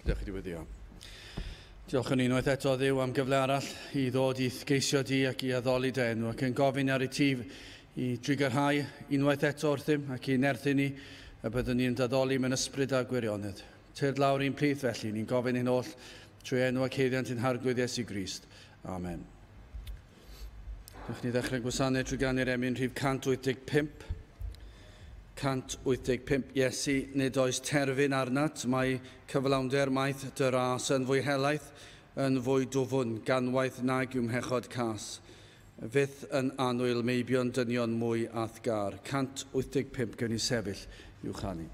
Gadewch i ni weddïo. Diolch yn unwaith eto Dduw am gyfle arall i ddod i'th geisio di ac i addoli dy enw ac yn gofyn ar i ti i drugarhau unwaith eto wrthym ac i nerthu ni y byddwn ni'n d'addoli mewn ysbryd a gwirionedd. Tyrd lawr i'n plith felly, ni'n gofyn hyn oll trwy enw ac haeddiant ein Harglwydd Iesu Grist. Amen. Dewch ni ddechrau gwasanaeth trwy ganu'r emyn rhif 185. 185 Iesu, nid oes terfyn arnat, mae cyflawnder maith dy ras yn fwy helaeth, yn fwy dwfwn, ganwaith nag yw mhechod cas. Fyth yn annwyl meibion dynion mwy a'th gar. 185 gewn ni sefyll i'w chanu.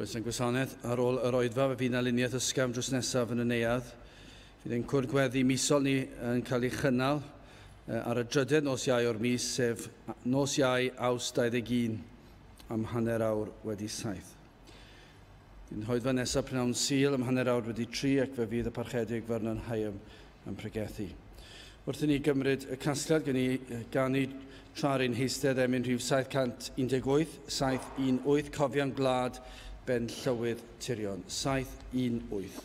Croeso i'n gwasanaeth ar ôl yr oedfa, fe fydd 'na luniaeth ysgafn drws nesaf yn y neuadd. Fydd ein cwrdd gweddi misol ni yn cael ei chynnal ar y drydedd nos Iau o'r mis, sef nos Iau Awst 21 am 7:30. Fydd ein hoedfa nesaf prynhawn Sul am 3:30 ac fe fydd y Parchedig Vernon Higham yn pregethu. Wrth i ni gymryd y casgliad, gen i ganu tra'r ein heistedd emyn rhif 718, 718, Cofion Gwlad Ben Llywydd Tirion, 718.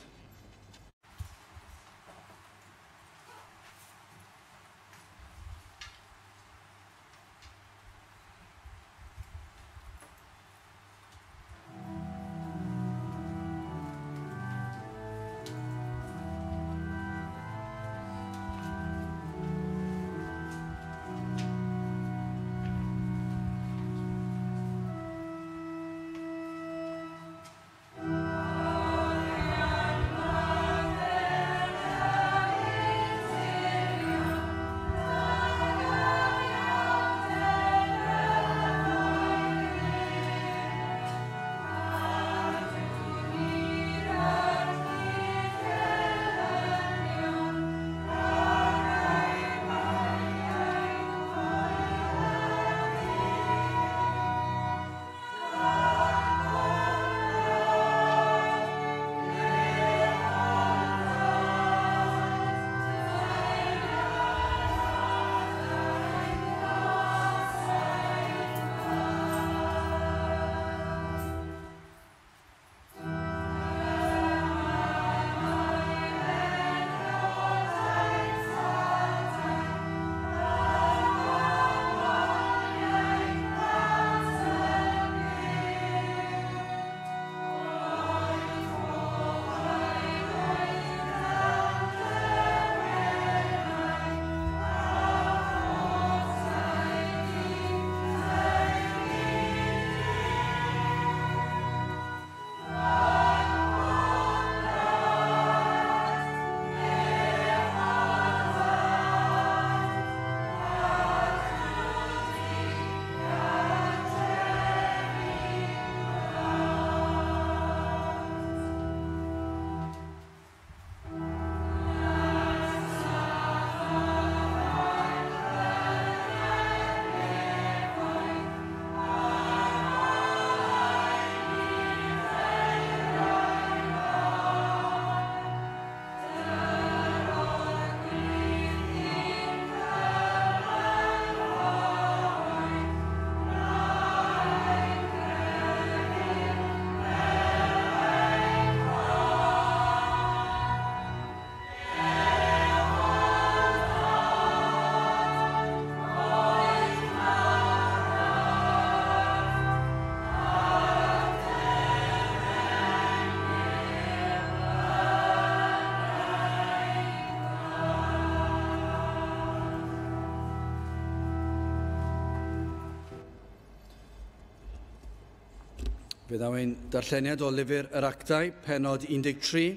Fe ddaw ein darlleniad o lyfr yr Actau, pennod 13.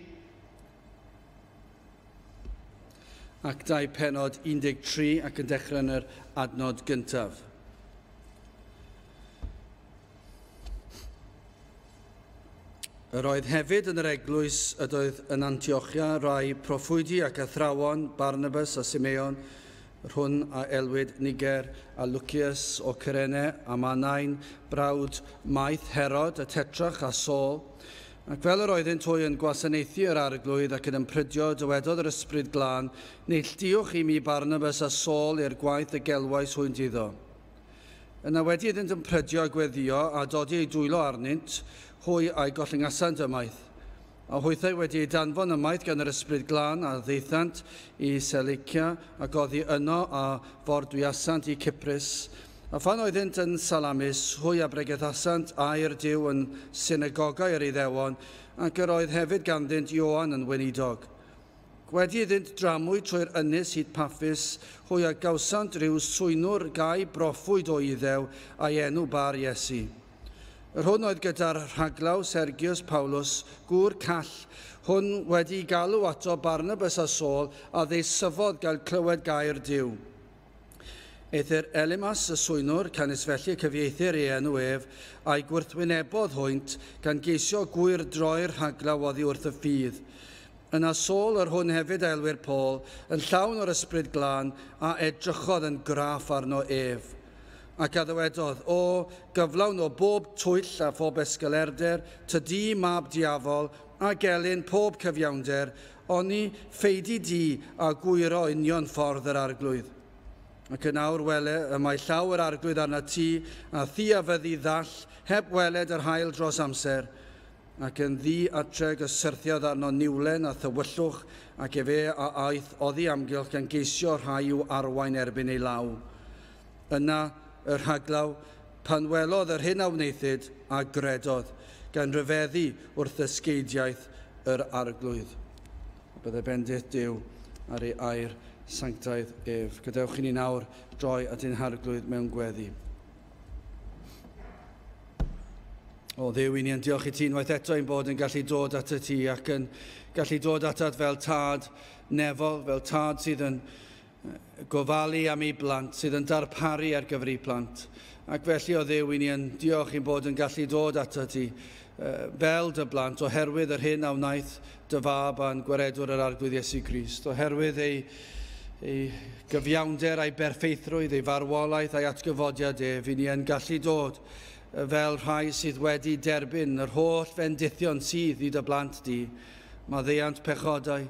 Actau pennod 13 ac yn dechrau yn yr adnod gyntaf. Yr oedd hefyd yn yr eglwys ydoedd yn Antiochia rai proffwydi ac athrawon, Barnabas a Simeon, yr hwn a elwid Niger a Lucius o Cyrene a Manain, brawd Maeth Herod y Tetrach a Saul. Ac fel yr oeddynt hwy yn gwasanaethu yr arglwydd ac yn ymprydio, dywedodd yr Ysbryd Glân, neilltuwch i mi Barnabas a Saul i'r gwaith y gelwais hwynt iddo. Yna wedi iddynt ymprydio a gweddio a dodi eu dwylo arnynt, hwy a'i gollyngasant ymaith. A hwythau wedi eu danfon ymaith gan yr Ysbryd Glân a ddaethant i Selicia ac oddi yno a fordwyasant i Cyprus. A phan oeddynt yn Salamis, hwy a bregethasant air Duw yn synagogau yr Iddewon, ac yr oedd hefyd ganddynt Ioan yn weinidog. Wedi iddynt dramwy trwy'r ynys hyd Paffus, hwy a gawsant rhyw swynwr gau broffwyd o Iddew a'i enw Bar Iesu. Yr hwn oedd gyda'r rhaglaw Sergius Paulus, gŵr call, hwn wedi galw ato Barnabas a Saul a ddeisyfodd gael clywed gair Duw. Eithr Elymas y swynwr, canys felly y cyfieithir ei enw ef, a'i gwrthwynebodd hwynt gan geisio gwyr droi'r rhaglaw oddi wrth y ffydd. Yna Saul, yr hwn hefyd a elwir Paul, yn llawn o'r Ysbryd Glân, a edrychodd yn graff arno ef. Ac a ddywedodd, o gyflawn o bob twyll a phob esgelerder, tydi mab diafol, a gelyn pob cyfiawnder, oni ffeidi di a gwyro union ffordd yr arglwydd. Ac yn awr wele, y mae llaw yr arglwydd arna ti, a thi a fyddi ddall, heb weled yr haul dros amser. Ac yn ddi atreg y syrthiodd arno niwlen a thywyllwch, ac efe a aeth oddi amgylch gan geisio rhai i'w arwain erbyn ei law. Yna y rhaglaw, pan welodd yr hyn a wnaethid, a gredodd, gan ryfeddu wrth ddysgeidiaeth yr arglwydd. A byddai bendith Duw ar ei air sanctaidd ef. Gadewch i ni nawr droi at ein harglwydd mewn gweddi. O Dduw, i ni yn diolch i ti unwaith eto ein bod yn gallu dod at y ti ac yn gallu dod atat fel tad nefol, fel tad sydd yn gofalu am ei blant, sydd yn darparu ar gyfer ei plant. Ac felly o Dduw, i ni yn diolch i'n bod yn gallu dod atat ti fel dy blant, oherwydd yr hyn a wnaeth dy fab a'n gwaredwr yr Arglwydd Iesu Grist, oherwydd ei gyfiawnder a'i berffeithrwydd, ei farwolaeth a'i atgyfodiad ef, i ni yn gallu dod fel rhai sydd wedi derbyn yr holl fendithion sydd i dy blant di, maddeuant pechodau,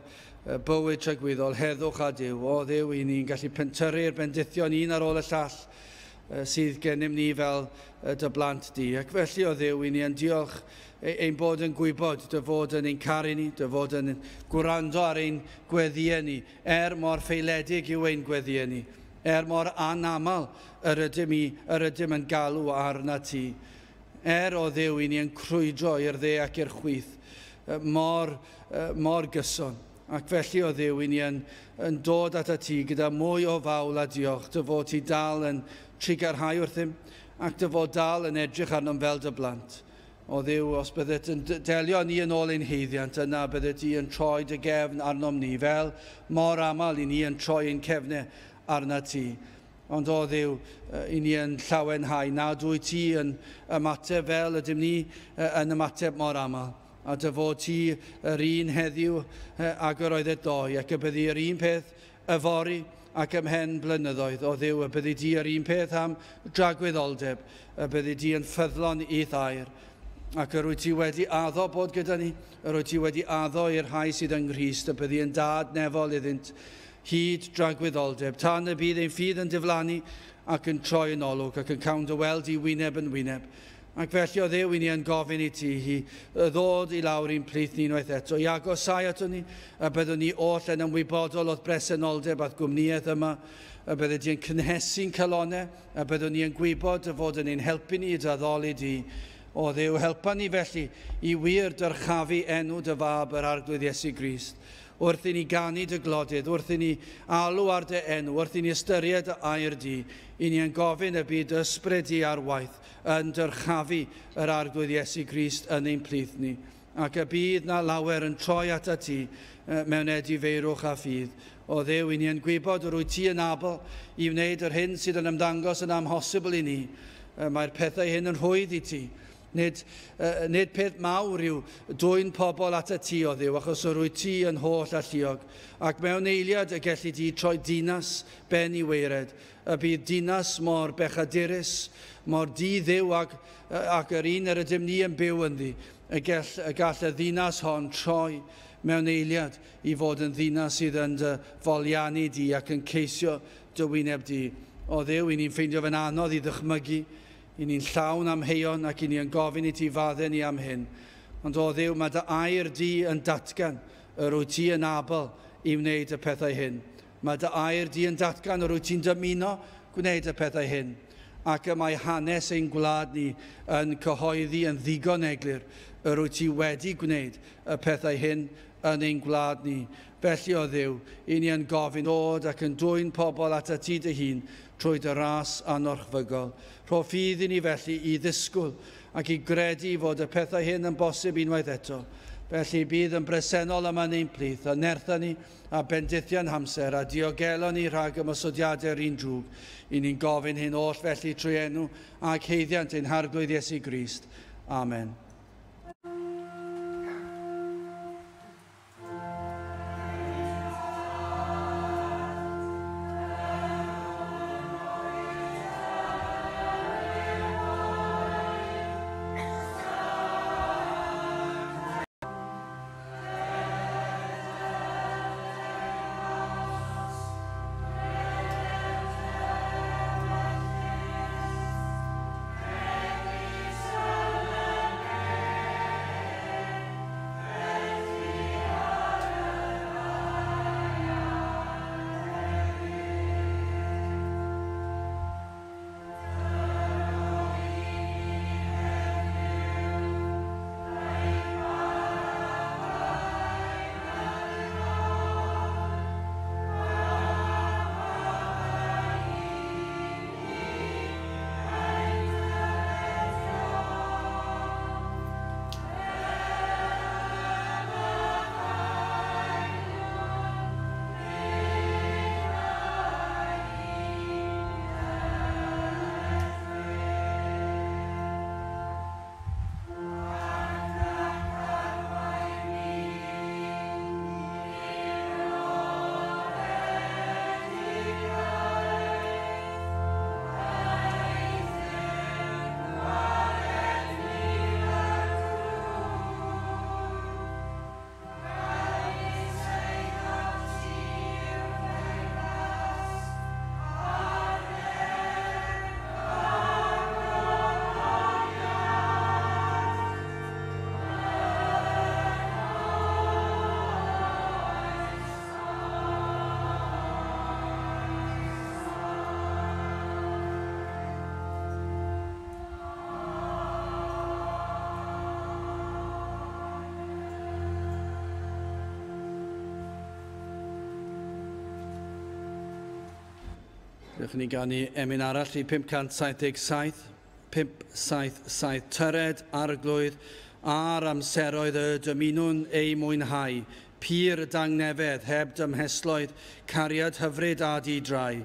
bywyd tragwyddol, heddwch a Duw. O Dduw, i ni'n gallu pentyrru'r bendithion un ar ôl y llall sydd gennym ni fel dy blant di. Ac felly, o Dduw, i ni yn diolch ein bod yn gwybod dy fod yn ein caru ni, dy fod yn gwrando ar ein gweddïau ni, er mor ffaeledig yw ein gweddïau ni, er mor anaml yr ydym yn galw arna ti. Er o Dduw, i ni yn crwydro i'r dde ac i'r chwith, mor gyson. Ac felly o Dduw, i ni yn dod at ti gyda mwy o fawl a diolch, dy fod ti dal yn trugarhau wrthym, ac dy fod dal yn edrych arnom fel dy blant. O Dduw, os byddet yn delio ni yn ôl ein haeddiant, yna byddet ti yn troi dy gefn arnom ni, fel mor aml i ni yn troi ein cefnau arna ti. Ond o Dduw, i ni yn llawenhau nad wyt ti yn ymateb fel ydym ni yn ymateb mor aml. A dy fod ti yr un heddiw ag yr oedd e ddoe, ac y byddi yr un peth yfory ac ymhen blynyddoedd. O Dduw, y byddi di yr un peth am dragwyddoldeb, y byddi di yn ffyddlon i'th air. Ac yr wyt ti wedi addo bod gyda ni, yr wyt ti wedi addo i'r rhai sydd yng Nghrist, y byddi yn dad nefol iddynt hyd dragwyddoldeb, tan y bydd ein ffydd yn diflannu ac yn troi yn olwg ac yn cawn dy weld i wyneb yn wyneb. Ac felly o Dduw, i ni yn gofyn i ti hi ddod i lawr i'n plith ni unwaith eto, i agosau ato ni, a byddwn ni oll yn ymwybodol o'r bresenoldeb a'r gwmnïaeth yma, y bydde di yn cynhesu'n calonau, a byddwn ni yn gwybod dy fod yn ein helpu ni i dy addoli di. O Dduw, helpa ni felly i wir dyrchafu enw dy fab yr Arglwydd Iesu Grist, Wrth i ni ganu dy glodydd, wrth i ni alw ar dy enw, wrth i ni ystyried y air di, i ni yn gofyn y byd ysbryd di ar waith yn dyrchafu yr Arglwydd Iesu Grist yn ein plith ni. Ac y bydd na lawer yn troi atat ti mewn edifeirwch a ffydd. O Dduw, i ni yn gwybod yr wyt ti yn abl i wneud yr hyn sydd yn ymddangos yn amhosibl i ni. Mae'r pethau hyn yn rhwydd i ti. Nid peth mawr yw dwyn pobl atat ti, o Dduw, achos yr wyt ti yn holl alluog. Ac mewn eiliad y gelli di troi dinas ben i waered. Y bydd dinas mor bechadurus, mor di-dduw ac yr un yr ydym ni yn byw ynddi. Y gall y ddinas hon troi mewn eiliad i fod yn ddinas sydd yn dy foliannu di ac yn ceisio dy wyneb di. O Dduw, i ni'n ffeindio fe'n anodd i ddychmygu, i ni'n llawn amheuon ac i ni yn gofyn i ti faddau ni am hyn. Ond o Dduw, mae dy air di yn datgan yr wyt ti yn abl i wneud y pethau hyn. Mae dy air di yn datgan yr wyt ti'n dymuno gwneud y pethau hyn. Ac y mae hanes ein gwlad ni yn cyhoeddi yn ddigon eglur yr wyt ti wedi gwneud y pethau hyn yn ein gwlad ni. Felly o Dduw, i ni yn gofyn dod ac yn dwyn pobl atat ti dy hun trwy dy ras anorchfygol. Rho ffydd i ni felly i ddisgwyl ac i gredu fod y pethau hyn yn bosib unwaith eto. Felly bydd yn bresennol yma yn ein plith, a nertha ni a bendithia'n hamser a diogelo ni rhag ymosodiadau'r un drwg. I ni'n gofyn hyn oll felly trwy enw ac haeddiant ein Harglwydd Iesu Grist. Amen. Dewch i ni ganu emyn arall i 577, 577, Tyred Arglwydd a'r amseroedd y dymunwn ei mwynhau, pur dangnefedd heb dymhesloedd, cariad hyfryd a di-drai.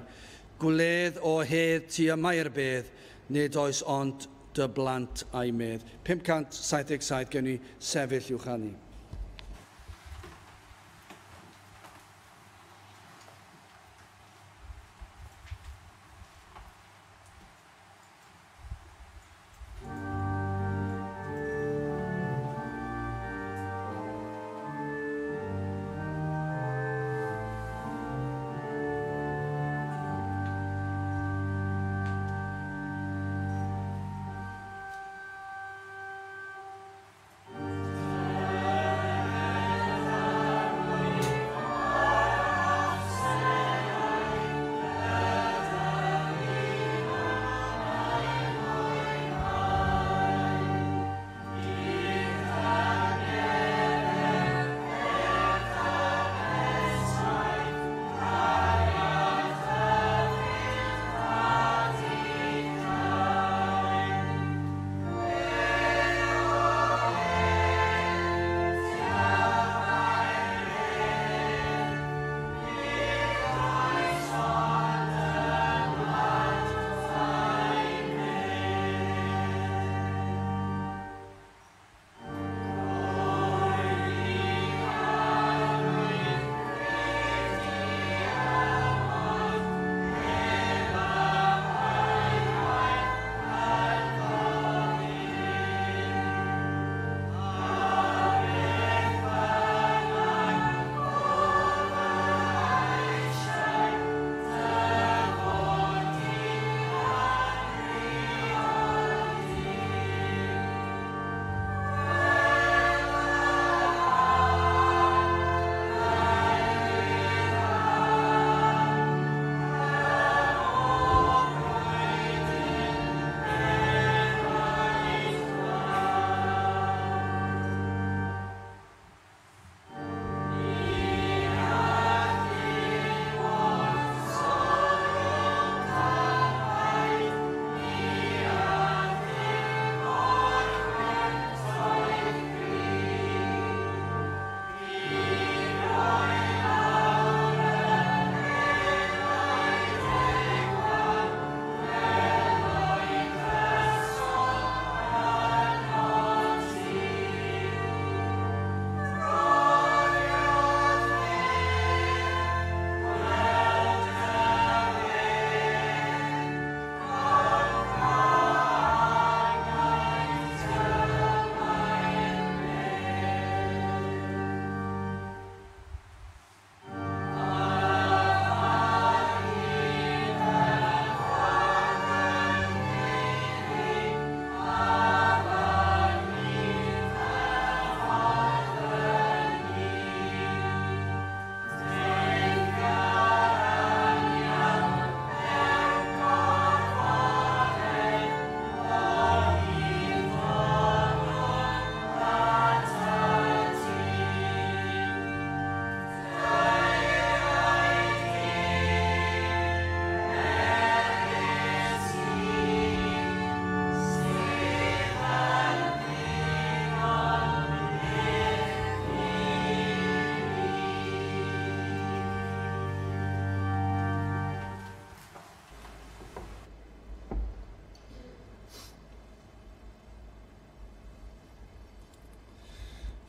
Gwledd o hedd tu yma i'r bedd, nid oes ond dy blant a'i medd. 577, gewn ni sefyll i'w chanu.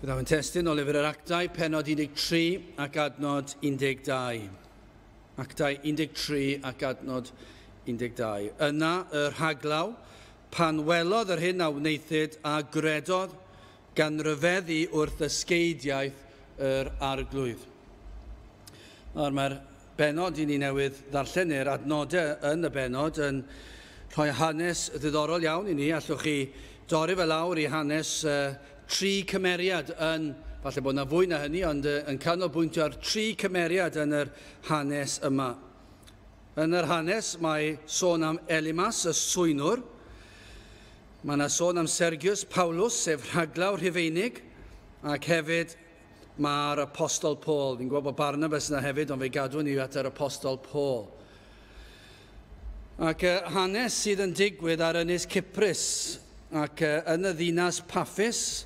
Byddaf yn testun o lyfr yr Actau, pennod 13 ac adnod 12. Actau 13 ac adnod 12. Yna y rhaglaw, pan welodd yr hyn a wnaethid a gredodd, gan ryfeddu wrth ysgeidiaeth yr arglwydd. Nawr mae'r bennod i ni newydd ddarllen, neu'r adnodau yn y bennod, yn rhoi hanes ddiddorol iawn i ni. Allwch chi dorri fe lawr i hanes tri cymeriad yn, falle bod yna fwy na hynny, ond yn canolbwyntio ar tri cymeriad yn yr hanes yma. Yn yr hanes mae sôn am Elymas, y swynwr. Mae yna sôn am Sergius Paulus, sef rhaglaw Rhufeinig, ac hefyd mae'r Apostol Paul. Fi'n gwybod bod Barnabas yna hefyd, ond fe gadw ni at yr Apostol Paul. Ac hanes sydd yn digwydd ar ynys Cyprus ac yn y ddinas Paffus,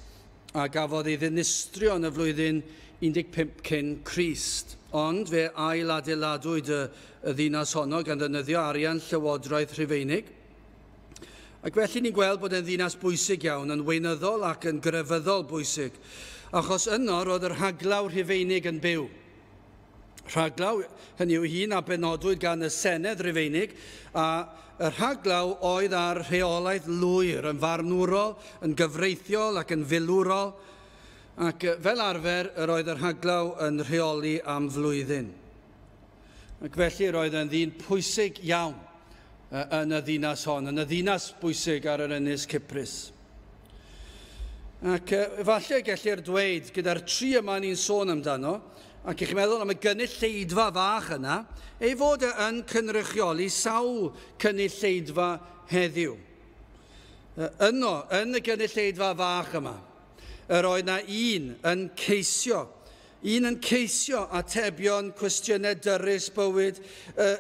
a gafodd ei ddinistrio yn y flwyddyn 15 cyn Crist. Ond fe ailadeiladwyd y ddinas honno gan ddefnyddio arian llywodraeth Rhufeinig. Ac felly ni'n gweld bod e'n ddinas bwysig iawn, yn weinyddol ac yn grefyddol bwysig, achos yno roedd y rhaglaw Rhufeinig yn byw. Rhaglaw, hynny yw hun a benodwyd gan y Senedd Rufeinig, a y rhaglaw oedd ar rheolaeth lwyr, yn farnwrol, yn gyfreithiol ac yn filwrol, ac fel arfer yr oedd y rhaglaw yn rheoli am flwyddyn. Ac felly roedd yn ddyn pwysig iawn yn y ddinas hon, yn y ddinas bwysig ar yr ynys Cyprus. Ac efallai gellir dweud, gyda'r tri yma ni'n sôn amdano, ac i'ch meddwl am y gynulleidfa fach yna, ei fod e yn cynrychioli sawl cynulleidfa heddiw. Yno, yn y gynulleidfa fach yma, yr oedd na un yn ceisio atebion cwestiynau dyrys bywyd.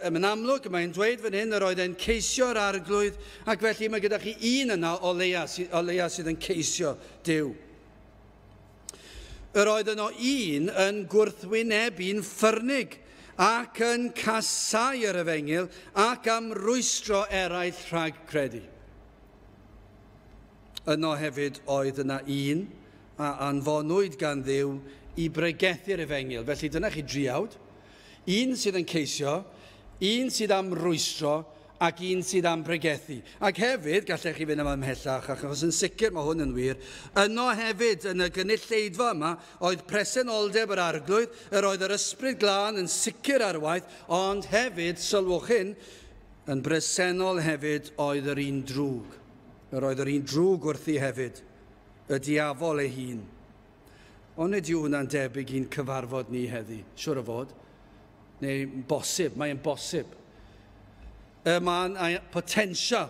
Yn amlwg, mae'n dweud fan hyn, yr oedd e'n ceisio'r arglwydd, ac felly mae gyda chi un yna o leia sydd yn ceisio Duw. Yr oedd yno un yn gwrthwynebu'n ffyrnig ac yn casau yr efengyl ac am rwystro eraill rhag credu. Yno hefyd oedd yna un a anfonwyd gan Dduw i bregethu'r efengyl. Felly dyna chi driawd. Un sydd yn ceisio, un sydd am rwystro ac un sydd am bregethu. Ac hefyd, gallech chi fynd yma ymhellach, achos yn sicr mae hwn yn wir, yno hefyd yn y gynulleidfa yma oedd presenoldeb yr arglwydd, yr oedd yr ysbryd glân yn sicr ar waith, ond hefyd, sylwch hyn, yn bresennol hefyd oedd yr un drwg. Yr oedd yr un drwg wrthi hefyd, y diafol ei hun. Ond nid yw hwnna'n debyg i'n cyfarfod ni heddi, siwr o fod. Neu bosib, mae'n bosib. Mae'n potensial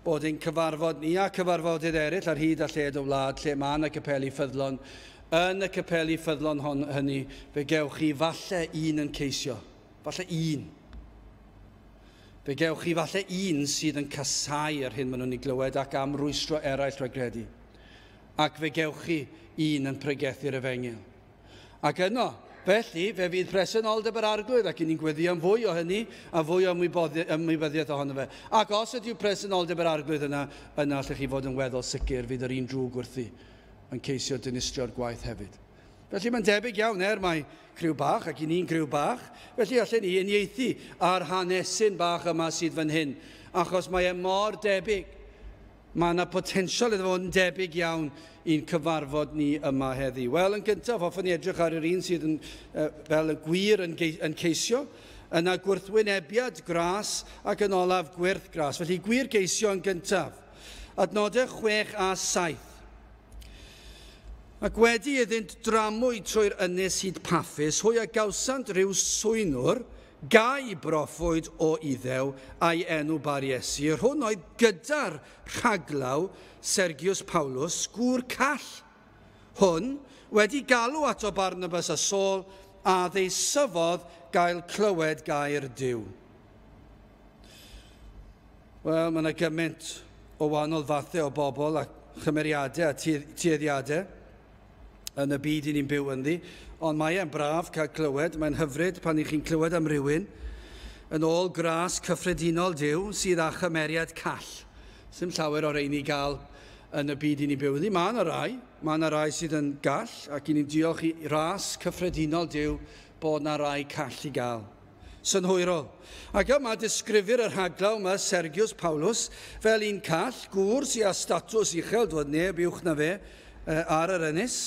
bod ein cyfarfod ni a cyfarfodydd eraill ar hyd a lled y wlad lle mae yna capeli ffyddlon. Yn y capeli ffyddlon hynny, fe gewch chi falle un yn ceisio. Falle un. Fe gewch chi falle un sydd yn casau yr hyn maen nhw'n ei glywed ac am rwystro eraill rhag gredu. Ac fe gewch chi un yn pregethu'r efengyl. Ac yno, felly, fe fydd presenoldeb yr arglwydd, ac ni'n gweddio am fwy o hynny a fwy o ymwybyddiaeth ohono fe. Ac os ydyw presenoldeb yr arglwydd yna, yna allech chi fod yn weddol sicr fydd yr un drwg wrthi yn ceisio dinistrio'r gwaith hefyd. Felly mae'n debyg iawn, mae criw bach ac i ni'n criw bach, felly allen ni uniaethu ar hanesyn bach yma sydd fan hyn, achos mae e mor debyg. Mae yna potensial iddo fod yn debyg iawn i'n cyfarfod ni yma heddi. Wel, yn gyntaf, hoffwn ni edrych ar yr un sydd yn, fel y gwir yn ceisio, yna gwrthwynebiad gras ac yn olaf gwyrth gras. Felly gwir geisio yn gyntaf. Adnodau 6 a 7. Ac wedi iddynt dramwy trwy'r ynys hyd Paffus, hwy a gawsant rhyw swynwr, gau broffwyd o Iddew a'i enw Bar Iesu, yr hwn oedd gyda'r rhaglaw Sergius Paulus, gŵr call. Hwn wedi galw ato Barnabas a Saul a ddeisyfodd gael clywed gair Duw. Wel, mae yna gymaint o wahanol fathau o bobl a chymeriadau a tueddiadau yn y byd i ni'n byw ynddi, ond mae e'n braf cael clywed, mae'n hyfryd pan i chi'n clywed am rywun yn ôl gras cyffredinol Duw sydd â chymeriad call. Sdim llawer o'r ein i gael yn y byd i ni byw ynddi. Mae yna rai, mae yna rai sydd yn gall, ac i ni'n diolch i ras cyffredinol Duw bod yna rai call i gael. Synhwyrol. Ac yma disgrifir y rhaglaw yma Sergius Paulus fel un call, gŵr sydd â statws uchel, dod neb uwch na fe ar yr ynys.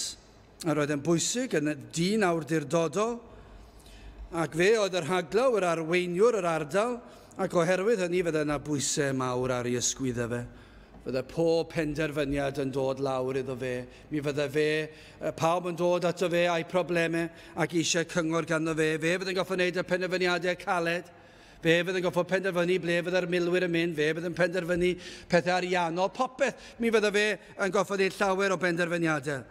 Yr oedd yn bwysig, yn dyn awdurdodol, ac fe oedd yr rhaglaw, yr arweiniwr yr ardal, ac oherwydd hynny fydde yna bwysau mawr ar ei ysgwyddau fe. Fydde pob penderfyniad yn dod lawr iddo fe. Mi fydde fe, pawb yn dod ato fe a'i problemau ac eisiau cyngor ganddo fe. Fe fydde'n gorfod wneud y penderfyniadau caled. Fe fydde'n gorfod penderfynu ble fydde'r milwyr yn mynd. Fe fydde'n penderfynu pethau ariannol, popeth. Mi fydde fe yn gorfod wneud llawer o benderfyniadau.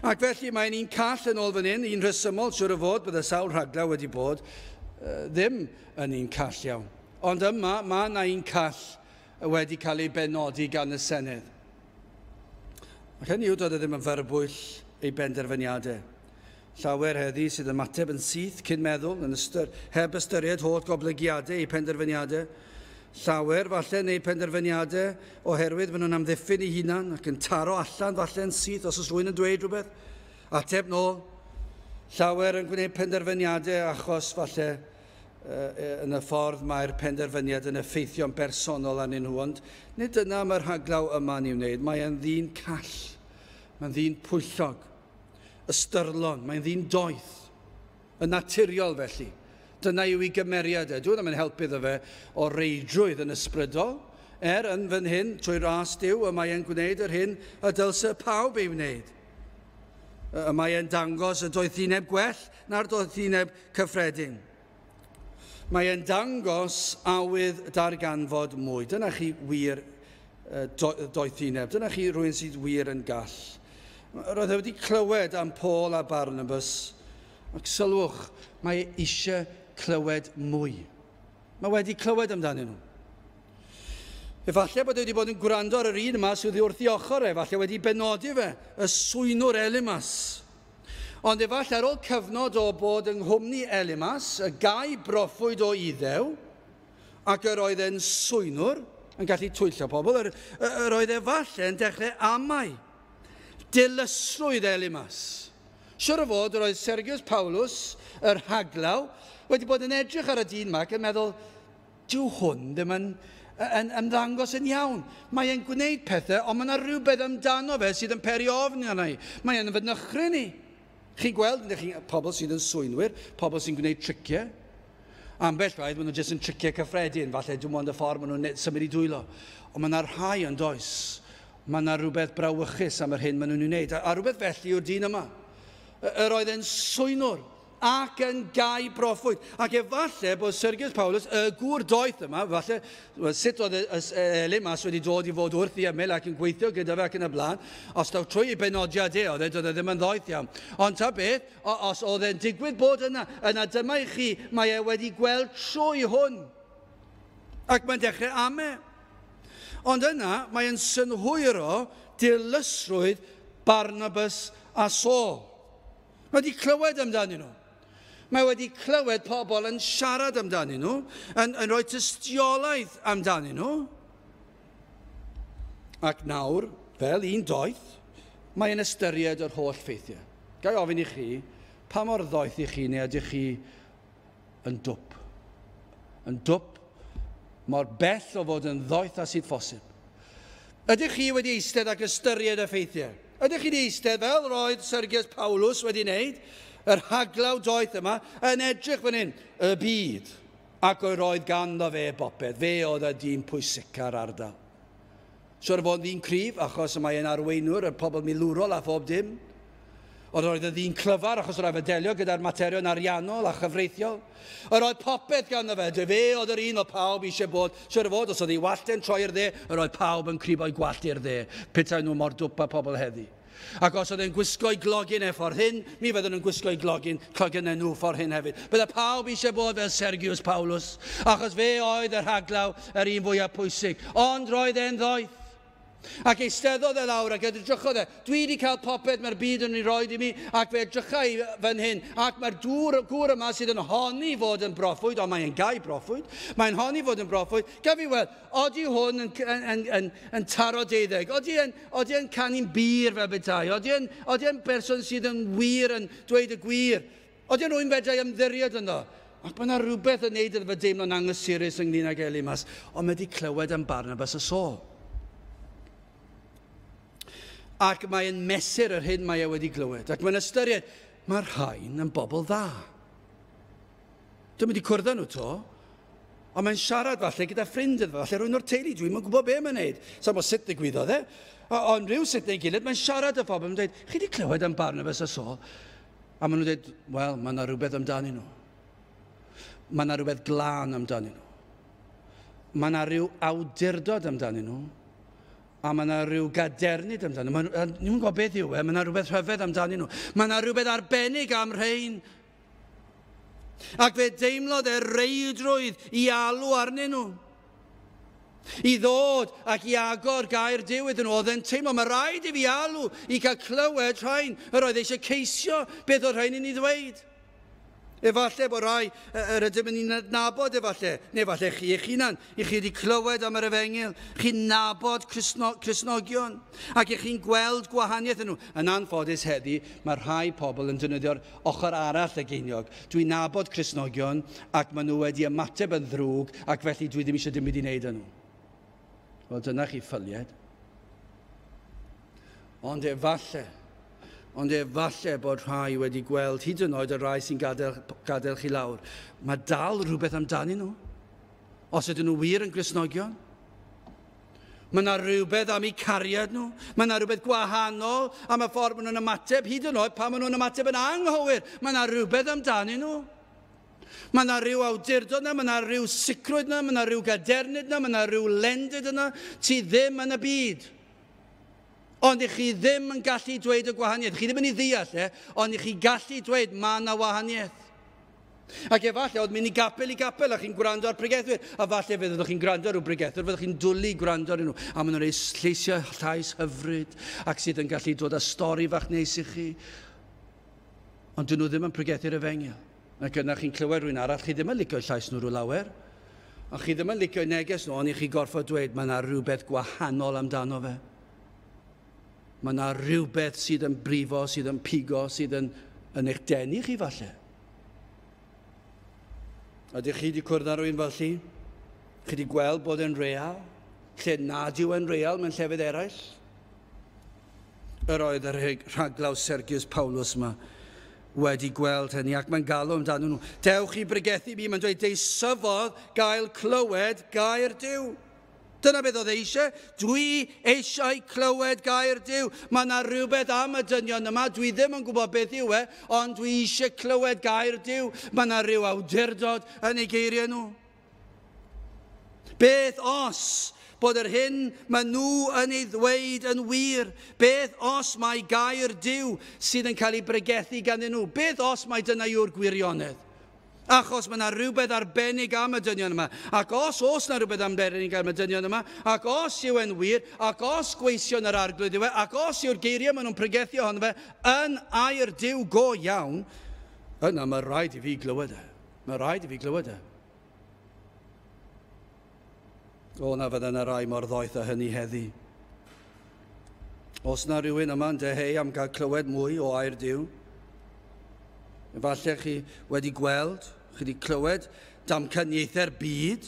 Ac felly mae'n un call yn ôl fan hyn, un rhesymol, siŵr o fod, bydde sawl rhaglaw wedi bod, ddim yn un call iawn. Ond yma, mae yna un call wedi cael ei benodi gan y Senedd. Ac hynny yw doedd e ddim yn fyrbwyll ei benderfyniadau. Llawer heddi sydd yn ymateb yn syth cyn meddwl, yn heb ystyried holl goblygiadau eu penderfyniadau. Llawer falle neu penderfyniadau oherwydd maen nhw'n amddiffyn eu hunan ac yn taro allan falle yn syth os oes rhywun yn dweud rhywbeth. Ateb nôl. Llawer yn gwneud penderfyniadau achos falle yn y ffordd mae'r penderfyniad yn effeithio'n bersonol arnyn nhw, ond nid dyna mae'r rhaglaw yma'n ei wneud. Mae'n ddyn call, mae'n ddyn pwyllog, ystyrlon, mae'n ddyn doeth, yn naturiol felly. Dyna yw ei gymeriad e. Dwi ddim yn helpu iddo fe o reidrwydd yn ysbrydol, yn fan hyn, trwy ras Duw, y mae e'n gwneud yr hyn y dylse pawb ei wneud. Y mae e'n dangos y doethineb gwell na'r doethineb cyffredin. Mae e'n dangos awydd darganfod mwy. Dyna chi wir doethineb. Dyna chi rhywun sydd wir yn gall. Roedd e wedi clywed am Paul a Barnabas. Ac sylwch, mae e eisiau clywed mwy. Mae wedi clywed amdanyn nhw. Efallai bod e wedi bod yn gwrando ar yr un yma sydd wrth ei ochr e. Efallai wedi benodi fe, y swynwr Elimas. Ond efallai ar ôl cyfnod o bod yng nghwmni Elimas, y gau broffwyd o Iddew, ac yr oedd e'n swynwr, yn gallu twyllo pobl, yr oedd efallai yn dechrau amau. Dilysrwydd Elimas. Siwr o fod, yr oedd Sergius Paulus, yr rhaglaw, wedi bod yn edrych ar y dyn yma ac yn meddwl, dyw hwn ddim yn ymddangos yn iawn. Mae e'n gwneud pethau, ond mae yna rhywbeth amdano fe sydd yn peri ofn arna i. Mae e'n fy nychryn i. Chi'n gweld, chi, pobl sydd yn swynwyr, pobl sy'n gwneud triciau. Ambell waith, maen nhw jyst yn triciau cyffredin, falle dim ond y ffordd maen nhw'n symud i dwylo. Ond mae yna rhai yn does. Mae yna rhywbeth brawychus am yr hyn maen nhw'n ei wneud. A rhywbeth felly yw'r dyn yma. Yr oedd e'n swynwr ac yn gau broffwyd. Ac efallai bod Sergius Paulus, y gŵr doeth yma, falle, sut oedd Elimas wedi dod i fod wrth ei ymyl ac yn gweithio gyda fe ac yn y blaen, os daw trwy ei benodiad e, oedd e, doedd e ddim yn ddoeth iawn. Ond ta beth, os oedd e'n digwydd bod yna, yna dyma i chi, mae e wedi gweld trwy hwn. Ac mae'n dechrau ame. Ond yna, mae'n synhwyro dilysrwydd Barnabas a Saul. Mae wedi clywed amdanyn nhw. Mae wedi clywed pobl yn siarad amdanyn nhw, yn rhoi tystiolaeth amdanyn nhw. Ac nawr, fel un doeth, mae'n ystyried yr holl ffeithiau. Ga i ofyn i chi, pa mor ddoeth i chi neu ydych chi yn dwp? Yn dwp mor bell o fod yn ddoeth â sydd phosib. Ydych chi wedi eistedd ac ystyried y ffeithiau? Ydych chi wedi eistedd fel roedd Sergius Paulus wedi wneud, yr rhaglaw doeth yma, yn edrych fan hyn, y byd, ac yr oedd ganddo fe bopeth. Fe oedd y dyn pwysica'r ardal. Siwr fod ddyn cryf, achos mae e'n arweinwr, y pobl milwrol a phob dim. Ond oedd y ddyn clyfar, achos yr oedd delio gyda'r materion ariannol a chyfreithiol. Yr oedd popeth ganddo fe. Fe oedd yr un o pawb eisiau bod. Siwr fod, os oedd ei wallt e'n troi i'r dde, yr oedd pawb yn cribo'i gwallt i'r dde. Petai nhw mor dwp â pobl heddi. Ac os oedd e'n gwisgo'i glogyn e ffordd hyn, mi fydden nhw'n gwisgo'i clogyn e nhw ffordd hyn hefyd. Bydde pawb eisiau bod fel Sergius Paulus, achos fe oedd y rhaglaw yr un fwyaf pwysig. Ond roedd e'n ddoeth. Ac eisteddodd e lawr ac edrychodd e. Dwi wedi cael popeth mae'r byd yn ei roed i mi, ac fe edrycha i fan hyn. Ac mae'r gŵr yma sydd yn honni fod yn broffwyd, ond mae'n gau broffwyd, mae'n honni fod yn broffwyd. Gaf fi weld, odi hwn yn taro deuddeg? Odi yn canu'n bur fel petai? Odi yn berson sydd yn wir yn dweud y gwir? Odi yn rhywun fedrai ymddiried ynddo? Ac mae yna rhywbeth yn neud iddo fe deimlo'n anghysurus ynglyn ag Elimas, ond mae wedi clywed am Barnabas a Saul. Ac mae'n mesur yr hyn mae e wedi glywed. Ac mae'n ystyried, mae'r rhain yn bobl dda. Dwi'n mynd i cwrdd â nhw to, ond mae'n siarad falle gyda ffrind iddo, falle rhywun o'r teulu, dwi'n yn gwybod be mae'n neud. Sa'n bod sut ddigwyddodd e, ond rhyw sut neu gilydd, mae'n siarad â phobl, mae'n dweud, chi wedi clywed am Barnabas a Saul? A maen nhw'n dweud, wel, mae yna rhywbeth amdanyn nhw. Mae yna rhywbeth glân amdanyn nhw. Mae yna rhyw awdurdod amdanyn nhw. A mae yna rhyw gadernid amdanyn nhw. Ni'n gwybod beth yw e, mae yna rhywbeth rhyfedd amdanyn nhw. Mae yna rhywbeth arbennig am rhain. Ac fe deimlodd e reidrwydd i alw arnyn nhw. I ddod ac i agor gair Duw iddyn nhw. Oedd e'n teimlo, mae rhaid i fi alw i cael clywed rhain. Yr oedd eisiau ceisio beth oedd rhain i ni ddweud. Efallai bod rai yr ydym yn ei adnabod efallai, neu efallai chi eich hunan, i chi wedi clywed am yr efengyl, chi'n nabod Cristnogion, ac i chi'n gweld gwahaniaeth yn nhw. Yn anffodus heddi, mae rhai pobl yn defnyddio'r ochr arall y geiniog. Dwi'n nabod Cristnogion, ac maen nhw wedi ymateb yn ddrwg, ac felly dwi ddim eisiau dim byd i wneud â nhw. Wel, dyna chi ffyliad. Ond efallai bod rhai wedi gweld, hyd yn oed y rhai sy'n gadael chi lawr, mae dal rhywbeth amdanyn nhw. Os ydyn nhw wir yn Gristnogion. Mae yna rhywbeth am eu cariad nhw. Mae yna rhywbeth gwahanol am y ffordd maen nhw'n ymateb, hyd yn oed pan maen nhw'n ymateb yn anghywir. Mae yna rhywbeth amdanyn nhw. Mae yna rhyw awdurdod yna, mae yna rhyw sicrwydd yna, mae yna rhyw gadernid yna, mae yna rhyw lendid yna. Ti ddim yn y byd. Ond i chi ddim yn gallu dweud y gwahaniaeth. Chi ddim yn ei ddeall e, ond i chi gallu dweud mae yna wahaniaeth. Ac efallai oedd mynd i gapel a chi'n gwrando ar pregethwyr. A falle fe fyddwch chi'n gwrando ar rhyw bregethwyr, fyddwch chi'n dwlu gwrando arnyn nhw. A maen nhw'n rhoi lleisiau llais hyfryd ac sydd yn gallu dod â stori fach neis i chi. Ond dyn nhw ddim yn pregethu'r efengyl. Ac yna chi'n clywed rhywun arall, chi ddim yn licio'u llais nhw rhyw lawer. A chi ddim yn licio'u neges nhw, ond i chi gorfod dweud mae yna rhywbeth gwahanol amdano fe. Mae yna rhywbeth sydd yn brifo, sydd yn pigo, sydd yn eich denu chi falle. Ydych chi wedi cwrdd â rhywun fel chi? Chi wedi gweld bod e'n real? Lle nad yw e'n real mewn llefydd eraill? Yr oedd yr rhaglaw Sergius Paulus yma wedi gweld hynny, ac mae'n galw amdanyn nhw. Dewch i bregethu mi, mae'n dweud, deisyfodd gael clywed gair Duw. Dyna beth oedd eisiau. Dwi eisiau clywed gair Duw. Mae yna rhywbeth am y dynion yma. Dwi ddim yn gwybod beth yw e, ond dwi eisiau clywed gair Duw. Mae yna rhyw awdurdod yn eu geiriau nhw. Beth os bod yr hyn maen nhw yn ei ddweud yn wir? Beth os mae gair Duw sydd yn cael ei bregethu ganddyn nhw? Beth os mae dyna yw'r gwirionedd? Achos mae yna rhywbeth arbennig am y dynion yma. Ac os oes yna rhywbeth arbennig am y dynion yma, ac os yw e'n wir, ac os gweision yr arglwydd yw e, ac os yw'r geiriau maen nhw'n pregethu ohono fe yn air Duw go iawn, yna mae rhaid i fi glywed e. Mae rhaid i fi glywed e. O, na fydda yna rai mor ddoeth â hynny heddi. Os na rhywun yma'n dyheu am gael clywed mwy o air Duw, efallai chi wedi gweld, chi wedi clywed damcaniaethau'r byd,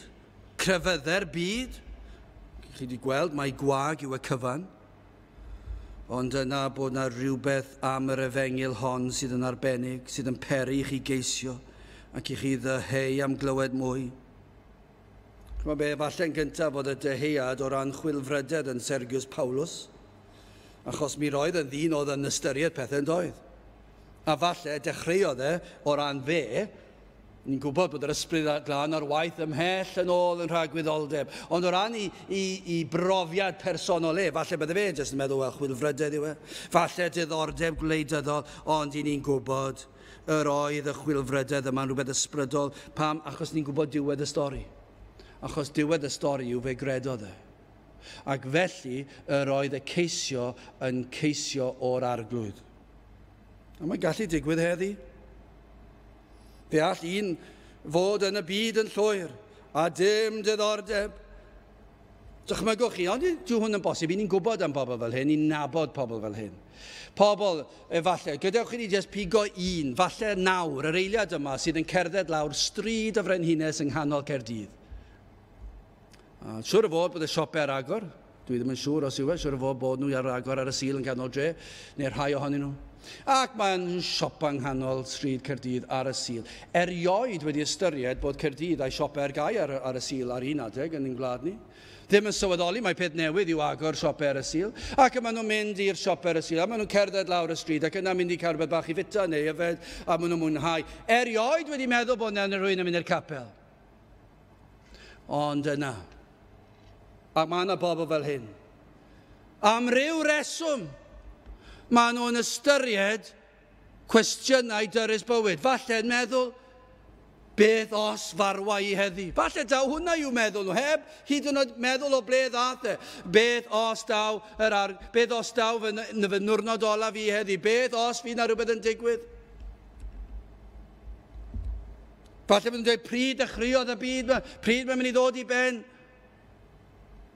crefyddau'r byd. Chi wedi gweld mai gwag yw y cyfan. Ond yna bod yna rhywbeth am yr efengyl hon sydd yn arbennig, sydd yn peri i chi geisio ac i chi ddyheu am glywed mwy. Ch'mod be, efallai yn gyntaf fod y dyheuad o ran chwilfrydedd yn Sergius Paulus, achos mi roedd yn ddyn oedd yn ystyried pethau yn doedd. A falle dechreuodd e o ran fe, ni'n gwybod bod yr ysbryd glân ar waith ymhell yn ôl yn rhagwyddoldeb, ond o ran i brofiad personol e, falle bydde fe jyst yn meddwl, wel, chwilfrydedd yw e, falle diddordeb gwleidyddol, ond i ni'n gwybod yr oedd y chwilfrydedd yma'n rhywbeth ysbrydol. Pam? Achos ni'n gwybod diwedd y stori. Achos diwedd y stori yw fe gredodd e. Ac felly yr oedd y ceisio yn ceisio o'r Arglwydd. A mae'n gallu digwydd heddi. Fe all un fod yn y byd yn llwyr a dim diddordeb. Dychmygwch chi, ond dyw hwn yn bosib, i ni'n gwybod am bobl fel hyn, ni'n nabod pobl fel hyn. Pobl, efallai, gadewch i ni jyst pigo un, falle nawr, yr eiliad yma sydd yn cerdded lawr Stryd y Frenhines yng nghanol Caerdydd. A siŵr o fod bod y siopau ar agor, dwi ddim yn siŵr os yw e, siŵr o fod bod nhw ar agor ar y Sul yn ganol dre, neu rhai ohonyn nhw. Ac mae'n siopa yng nghanol Stryd Caerdydd ar y Sul. Erioed wedi ystyried bod Caerdydd a'i siopau ar gau ar y Sul ar un adeg yn ein gwlad ni. Ddim yn sylweddoli mae peth newydd i'w agor siopau ar y Sul. Ac maen nhw'n mynd i'r siopau ar y Sul, a maen nhw'n cerdded lawr y stryd, ac yna mynd i cael rhywbeth bach i fita neu yfed, a maen nhw'n mwynhau. Erioed wedi meddwl bod yna rhywun yn mynd i'r capel. Ond yna, ac mae yna bobl fel hyn. Am ryw reswm, maen nhw'n ystyried cwestiynau dyrys bywyd. Falle'n meddwl, beth os farwa i heddi? Falle daw hwnna i'w meddwl nhw, heb hyd yn oed meddwl o ble ddath e. Beth os daw, beth os daw fy nwrnod olaf i heddi? Beth os fydd na rhywbeth yn digwydd? Falle bod nhw'n dweud, pryd dechreuodd y byd, pryd mae'n mynd i ddod i ben?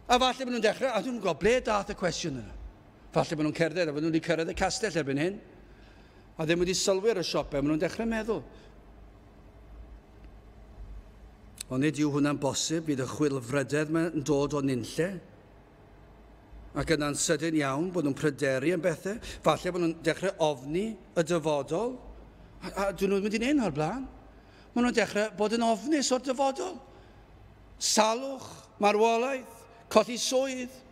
A falle bod nhw'n dechrau, a dwi'n gwybod ble dath y cwestiwn yna. Falle bod nhw'n cerdded, a bod nhw wedi cyrraedd y castell erbyn hyn. A ddim wedi sylwi ar y siopau, maen nhw'n dechrau meddwl. Ond nid yw hwnna'n bosib, bydd y chwilfrydedd yn dod o nunlle. Ac yna'n sydyn iawn bod nhw'n pryderu am bethau. Falle bod nhw'n dechrau ofni y dyfodol. A dyn nhw'n mynd i neud o'r blaen. Maen nhw'n dechrau bod yn ofnus o'r dyfodol. Salwch, marwolaeth, colli swydd,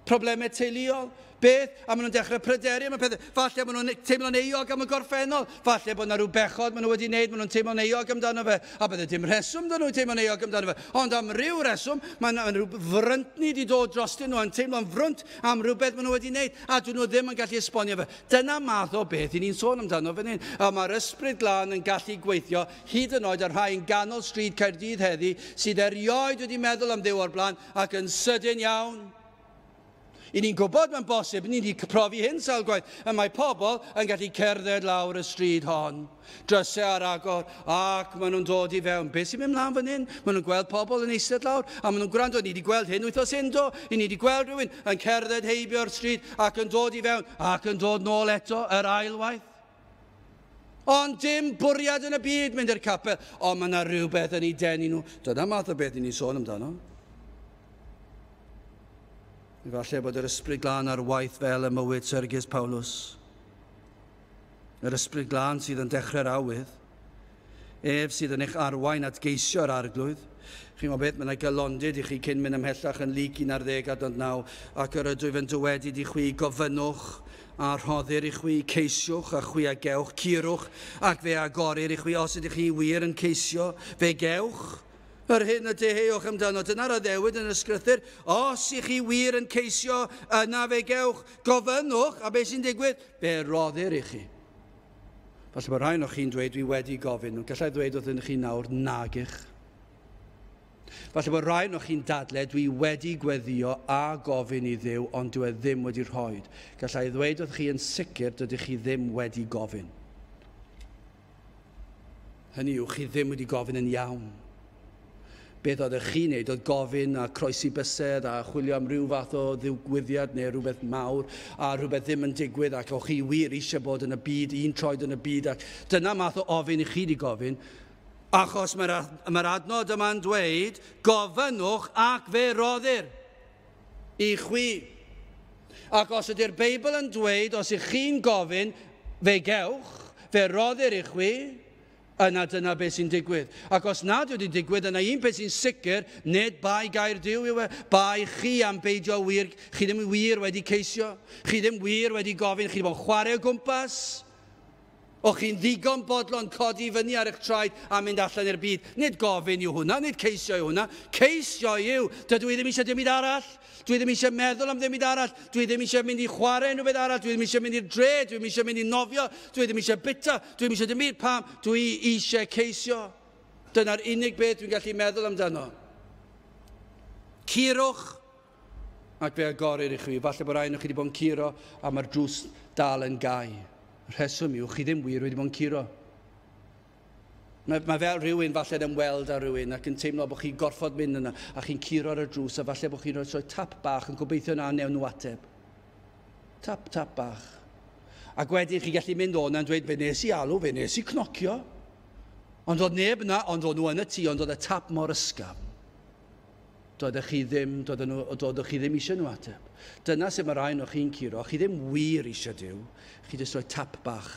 problemau teuluol, beth, a maen nhw'n dechrau pryderu am y pethau. Falle maen nhw'n teimlo'n euog am y gorffennol, falle bod yna rhyw bechod maen nhw wedi wneud, maen nhw'n teimlo'n euog amdano fe, a bydde dim rheswm dyn nhw'n teimlo'n euog amdano fe. Ond am ryw reswm, mae yna rhyw fryntni wedi dod drostyn nhw, a'n teimlo'n frwnt am rhywbeth maen nhw wedi wneud, a dyn nhw ddim yn gallu esbonio fe. Dyna math o beth i ni'n sôn amdano fan hyn. A mae'r Ysbryd Glân yn gallu gweithio hyd yn oed ar rhai yn ganol stryd Caerdydd heddi sydd erioed wedi meddwl am Dduw o'r blaen ac yn sydyn iawn. I ni'n gwybod mae'n bosib, ni wedi profi hyn sawl gwaith, a mae pobl yn gallu cerdded lawr y stryd hon, drysau ar agor, ac maen nhw'n dod i fewn. Beth sy'n mynd mlaen fan hyn? Maen nhw'n gweld pobl yn eistedd lawr, a maen nhw'n gwrando, ni wedi gweld hyn wythnos hyn do, ni wedi gweld rhywun yn cerdded heibio'r stryd ac yn dod i fewn, ac yn dod nôl eto yr ailwaith. Ond dim bwriad yn y byd mynd i'r capel, ond mae yna rhywbeth yn ei denu nhw. Dyna math o beth i ni'n sôn amdano. Efallai bod yr Ysbryd Glân ar waith fel y mywyd Sergius Paulus. Yr Ysbryd Glân sydd yn dechrau'r awydd. Ef sydd yn eich arwain at geisio'r Arglwydd. Chi'n gwybod beth, mae yna galondid i chi cyn mynd ymhellach yn Luc 11:9, ac yr ydwyf yn dywedyd i chwi, gofynnwch a rhoddir i chwi, ceisiwch a chwi a gewch, curwch ac fe agorir i chwi. Os ydych chi wir yn ceisio, fe gewch. Yr hyn y deheuwch amdano, dyna'r addewid yn y ysgrythur. Os ych chi wir yn ceisio, yna fe gewch, gofynnwch, a beth sy'n digwydd? Fe roddir i chi. Falle bod rhai o'ch chi'n dweud, dwi wedi gofyn. Gallai ddweud wrthyn chi nawr, nag ych. Falle bod rhai o'ch chi'n dadle, dwi wedi gweddio a gofyn i Dduw, ond dwi e ddim wedi rhoi. Gallai ddweud wrth chi yn sicr, dydych chi ddim wedi gofyn. Hynny yw, chi ddim wedi gofyn yn iawn. Beth oeddech chi'n neud oedd gofyn a croesi bysedd a chwilio am ryw fath o ddigwyddiad neu rhywbeth mawr a rhywbeth ddim yn digwydd ac o'ch chi wir eisiau bod yn y byd, un troed yn y byd. Ac dyna math o ofyn i chi wedi gofyn, achos mae'r adnod yma'n dweud, gofynnwch ac fe roddir i chwi. Ac os ydy'r Beibl yn dweud, os ych chi'n gofyn, fe gewch, fe roddir i chwi, yna dyna beth sy'n digwydd. Ac os nad wedi digwydd, yna un peth sy'n sicr, nid bai gair Duw yw e, bai chi am beidio wir, chi ddim wir wedi ceisio, chi ddim wir wedi gofyn, chi ddim yn chwarae o gwmpas. O'ch chi'n ddigon bodlon codi fyny ar eich traed a mynd allan i'r byd. Nid gofyn yw hwnna, nid ceisio yw hwnna. Ceisio yw, dydw i ddim eisiau dim byd arall. Dwi ddim eisiau meddwl am ddim byd arall. Dwi ddim eisiau mynd i chwarae unrhyw beth arall. Dwi ddim eisiau mynd i'r dre. Dwi ddim eisiau mynd i nofio. Dwi ddim eisiau bita. Dwi ddim eisiau dim byd. Pam? Dwi eisiau ceisio. Dyna'r unig beth dwi'n gallu meddwl amdano. Curwch Ac fe agorir i chwi. Falle bod rai ohonoch chi wedi bod yn curo a mae'r drws dal yn gau. Rheswm yw, chi ddim wir wedi bod yn curo. Mae fel rhywun falle'n ymweld â rhywun ac yn teimlo bod chi'n gorfod mynd yna a chi'n curo ar y drws a falle bod chi'n rhoi tap bach yn gobeithio na newn nhw ateb. Tap, tap bach. Ac wedyn chi'n gallu mynd o'na yn dweud, fe nes i alw, fe nes i cnocio. Ond oedd neb yna, ond oedd nhw yn y tŷ, ond oedd y tap mor ysgafn. Doeddech chi ddim, doeddech chi ddim eisiau nhw ateb. Dyna sut mae rai ohonoch chi'n curo, chi ddim wir eisiau Duw, chi jyst rhoi tap bach.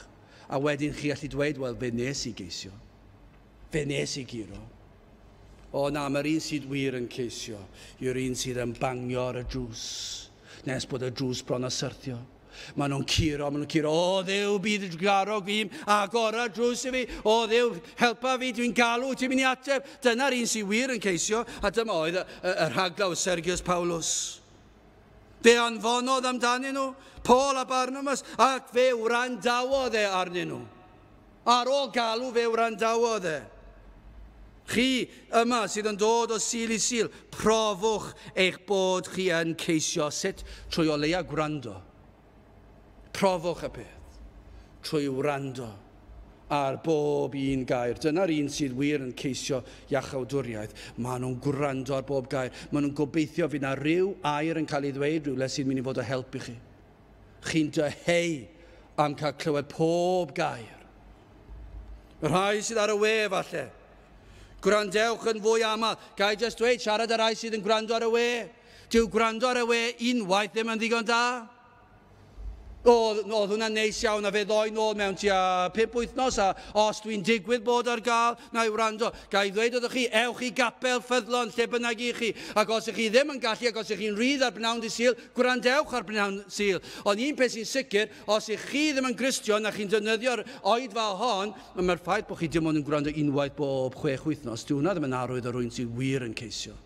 A wedyn chi gallu dweud, wel, fe nes i geisio. Fe nes i guro. O na, mae'r un sydd wir yn ceisio yw'r un sydd yn bangio ar y drws, nes bod y drws bron a syrthio. Maen nhw'n curo, maen nhw'n curo, o Dduw, bydd trugarog fi, agora drws i fi, o Dduw, helpa fi, dwi'n galw, ti'n mynd i ateb. Dyna'r un sydd wir yn ceisio, a dyma oedd y rhaglaw Sergius Paulus. Fe anfonodd amdanyn nhw, Paul a Barnabas, ac fe wrandawodd e arnyn nhw. Ar ôl galw fe wrandawodd e. Chi yma sydd yn dod o Sul i Sul, profwch eich bod chi yn ceisio. Sut? Trwy o leia gwrando. Profwch y peth trwy wrando ar bob un gair. Dyna'r un sydd wir yn ceisio iachawdwriaeth. Maen nhw'n gwrando ar bob gair. Maen nhw'n gobeithio fydd na ryw air yn cael ei ddweud rhywle sydd mynd i fod o help i chi. Chi'n dyheu am cael clywed pob gair. Y rhai sydd ar y we falle. Gwrandewch yn fwy aml. Ga i jyst dweud, siarad y rhai sydd yn gwrando ar y we. Dyw gwrando ar y we unwaith ddim yn ddigon da. Oedd hwnna'n neis iawn a fe ddoi nôl mewn tua 5 wythnos a os dwi'n digwydd bod ar gael, na i wrando. Ga i ddweud wrthych chi, ewch i gapel ffyddlon lle bynnag i chi. Ac os ych chi ddim yn gallu, ac os ych chi'n rhydd ar bnawn dydd Sul, gwrandewch ar bnawn Sul. Ond un peth sy'n sicr, os ych chi ddim yn Gristion a chi'n defnyddio'r oedfa hon, mae'r ffaith bod chi dim ond yn gwrando unwaith bob 6 wythnos, dyw hwnna ddim yn arwydd o rywun sydd wir yn ceisio.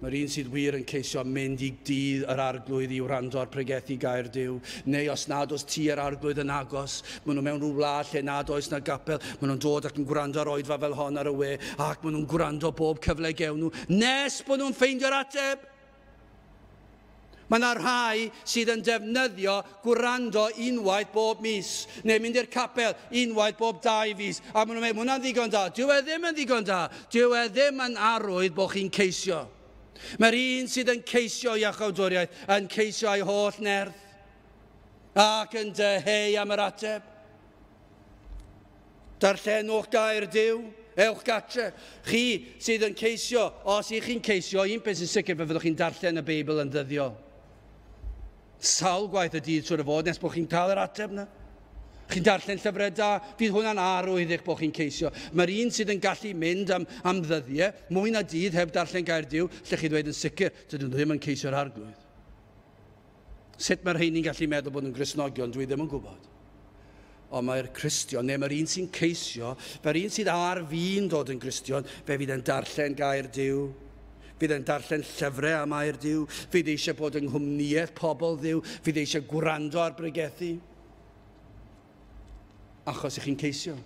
Mae'r un sydd wir yn ceisio mynd i dydd yr arglwydd i wrando ar pregethu gair Duw, neu os nad oes tŷ yr arglwydd yn agos, maen nhw mewn rhyw wlad lle nad oes na gapel, maen nhw'n dod ac yn gwrando ar oedfa fel hon ar y we, ac maen nhw'n gwrando bob cyfle gewn nhw, nes bod nhw'n ffeindio'r ateb. Mae yna rhai sydd yn defnyddio gwrando unwaith bob mis, neu mynd i'r capel unwaith bob 2 fis, a maen nhw'n meddwl, hwnna'n ddigon da. Dyw e ddim yn ddigon da. Dyw e ddim yn arwydd bod chi'n ceisio. Mae'r un sydd yn ceisio iachawdwriaeth yn ceisio ei holl nerth ac yn dyheu am yr ateb. Darllenwch gair Duw, ewch gatre. Chi sydd yn ceisio, os ych chi'n ceisio, un peth sy'n sicr fe fyddwch chi'n darllen y Beibl yn ddyddiol. Sawl gwaith y dydd siŵr o fod nes bod chi'n cael yr ateb yna. Chi'n darllen llyfrau da, fydd hwnna'n arwydd eich bod chi'n ceisio. Mae'r un sydd yn gallu mynd am ddyddiau, mwy na dydd heb darllen gair Duw, lle chi ddweud yn sicr, dydyn nhw ddim yn ceisio'r arglwydd. Sut mae'r rheini'n gallu meddwl bod nhw'n Gristnogion, dwi ddim yn gwybod. Ond mae'r Cristion, neu mae'r un sy'n ceisio, mae'r un sydd ar fin dod yn Gristion, fe fydd yn darllen gair Duw, fydd yn darllen llyfrau am air Duw, fydd eisiau bod yng nghwmnïaeth pobl Dduw, fydd eisiau gwrando ar bregethu. Achos ych chi'n ceisio.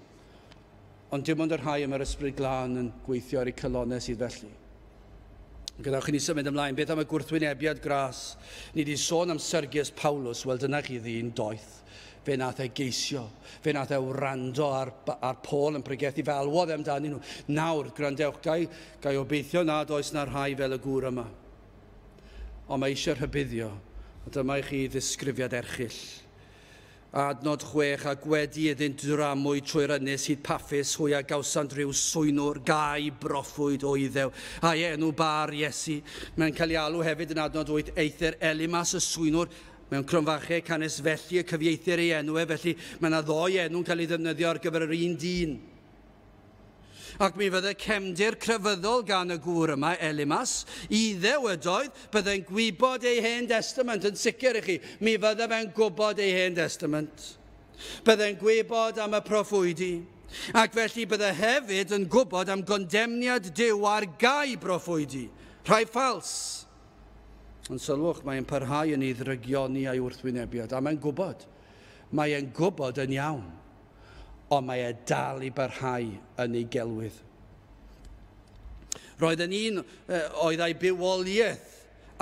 Ond dim ond y rhai y mae'r Ysbryd Glân yn gweithio ar eu calonnau sydd felly. Gadewch i ni symud ymlaen. Beth am y gwrthwynebiad gras? Ni wedi sôn am Sergius Paulus. Wel, dyna chi ddyn doeth. Fe nath e geisio. Fe nath e wrando ar Paul yn pregethu. Fe alwodd e amdanyn nhw. Nawr, gwrandewch, gai obeithio nad oes na rhai fel y gŵr yma. Ond mae eisiau rhybuddio. A dyma i chi ddisgrifiad erchyll. Adnod 6, ac wedi iddynt dramwy trwy'r ynys hyd Paffus, hwy a gawsant rhyw swynwr, gau broffwyd o Iddew, a'i enw Bar Iesu. Mae'n cael ei alw hefyd yn adnod 8, eithr Elimas y swynwr, mewn cromfachau canys felly y cyfieithir ei enw e, felly mae yna ddoi enw'n cael ei ddefnyddio ar gyfer yr un dyn. Ac mi fydde cefndir crefyddol gan y gŵr yma, Elimas, Iddew ydoedd, byddai'n gwybod ei Hen Testament, yn sicr i chi, mi fydde fe'n gwybod ei Hen Testament. Byddai'n gwybod am y proffwydi, ac felly bydde hefyd yn gwybod am gondemniad Duw ar gau proffwydi, rhai ffals. Ond sylwch, mae'n parhau yn ei ddrygioni a'i wrthwynebiad, a mae'n gwybod yn iawn. Ond mae e dal i barhau yn ei gelwydd. Roedd yn un oedd ei bywoliaeth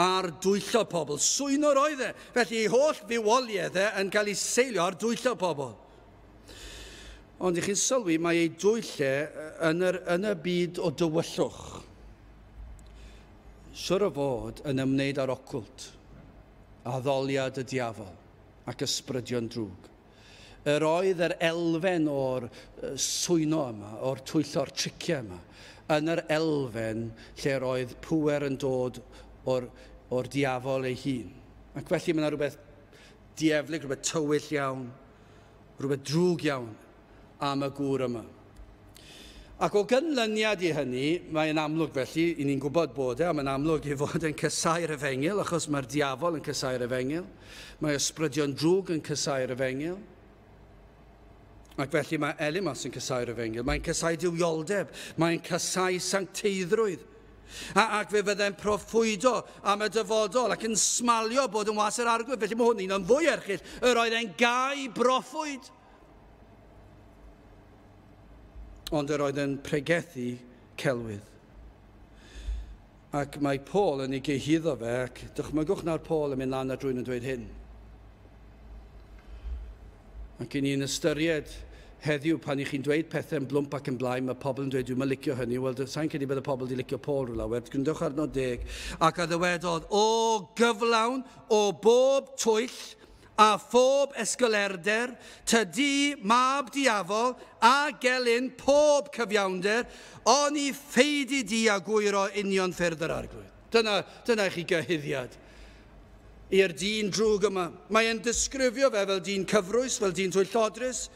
ar dwyllo pobl. Swynwr oedd e. Felly ei holl fywoliaeth e yn cael ei seilio ar dwyllo pobl. Ond i chi'n sylwi, mae ei dwyll e yn y byd o dywyllwch. Siwr o fod yn ymwneud â'r ocwlt, addoliad y diafol ac ysbrydion drwg. Yr oedd yr elfen o'r swyno yma, o'r twyllo'r triciau yma, yn yr elfen lle roedd pŵer yn dod o'r diafol ei hun. Ac felly mae yna rhywbeth dieflig, rhywbeth tywyll iawn, rhywbeth drwg iawn am y gŵr yma. Ac o ganlyniad i hynny, mae'n amlwg felly, i ni'n gwybod bod e, mae'n amlwg i fod yn cysau'r efengyl, achos mae'r diafol yn cysau'r efengyl, mae ysbrydion drwg yn cysau'r efengyl, ac felly mae Elymas yn cysau'r efengyl, mae'n cysau duwioldeb, mae'n cysau sancteiddrwydd, ac fe fyddai'n proffwydo am y dyfodol ac yn smalio bod yn was yr arglwydd, felly mae hwn un o'n fwy erchyll, yr oedd e'n gau broffwyd. Ond yr oedd yn pregethu celwydd. Ac mae Paul yn ei gyhuddo fe, ac dychmygwch nawr Paul yn mynd lan a drwy'n yn dweud hyn. Ac i ni'n ystyried heddiw pan i chi'n dweud pethau'n blwmp ac yn blaen, mae pobl yn dweud, dwi'n licio hynny. Wel, sa'n credu bydd y pobl wedi licio Paul rhyw lawer. Gwrandewch ar adnod 10. Ac a ddywedodd, o gyflawn, o bob twyll, a phob esgolerder, tydi mab diafol, a gelyn pob cyfiawnder, oni pheidi di a gwyro union ffyrdd yr arglwydd. Dyna i chi gyhuddiad i'r dyn drwg yma. Mae'n disgrifio fe fel dyn cyfrwys, fel dyn twyllodrus.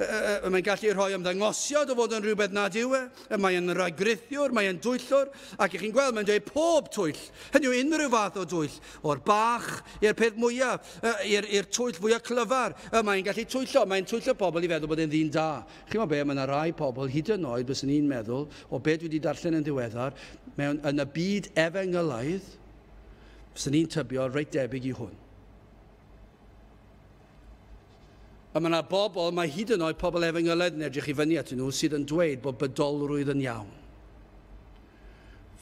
Mae'n gallu rhoi ymddangosiad o fod yn rhywbeth nad yw e. Mae'n ragrithiwr, mae'n dwyllwr, ac i chi'n gweld, mae'n dweud pob twyll. Hynny yw unrhyw fath o dwyll, o'r bach i'r peth mwyaf, i'r twyll fwyaf clyfar. Mae'n gallu twyllo, mae'n twyllo pobl i feddwl bod e'n ddyn da. Chi'n meddwl be, mae yna rai pobl, hyd yn oed, byswn i'n meddwl, o be dwi wedi darllen yn ddiweddar, yn y byd efengylaidd, byswn i'n tybio reit debyg i hwn. A mae yna bobl, mae hyd yn oed pobl efengylaidd yn edrych i fyny atyn nhw sydd yn dweud bod bydolrwydd yn iawn.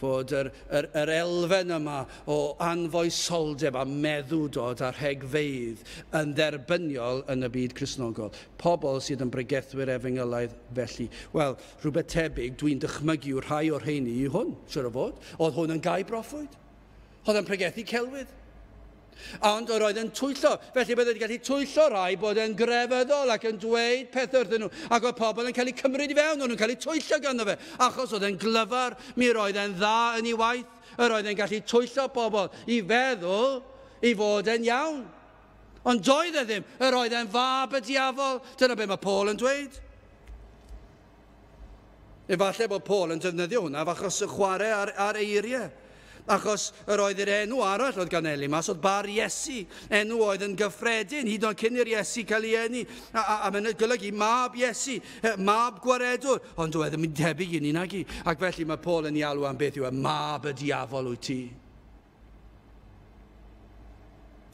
Fod yr elfen yma o anfoesoldeb a meddwdod a rhegfeydd yn dderbyniol yn y byd Cristnogol. Pobl sydd yn bregethwyr efengylaidd felly. Wel, rhywbeth tebyg, dwi'n dychmygu yw rhai o'r rheini i hwn, siwr o fod. Oedd hwn yn gau broffwyd. Oedd yn pregethu celwydd. Ond yr oedd yn twyllo, felly byddai wedi gallu twyllo rai bod yn grefyddol ac yn dweud pethau wrthyn nhw. Ac oedd pobl yn cael eu cymryd i fewn, o'n nhw'n cael eu twyllo ganddo fe. Achos oedd e'n glyfar, mi roedd e'n dda yn ei waith, yr oedd e'n gallu twyllo pobl i feddwl i fod yn iawn. Ond doedd e ddim, yr oedd e'n fab y diafol. Dyna be mae Paul yn dweud. Efallai bod Paul yn defnyddio hwnna achos y chwarae ar eiriau. Achos yr oedd yr enw arall oedd gan Elymas, oedd Bar Iesu, enw oedd yn gyffredin, hyd yn oed cyn i'r Iesu cael ei eni. A mae'n golygu mab Iesu, mab gwaredwr, ond oedd yn mynd tebyg i ni nag i. Ac felly mae Paul yn ei alw am beth yw e, mab y diafol wyt ti.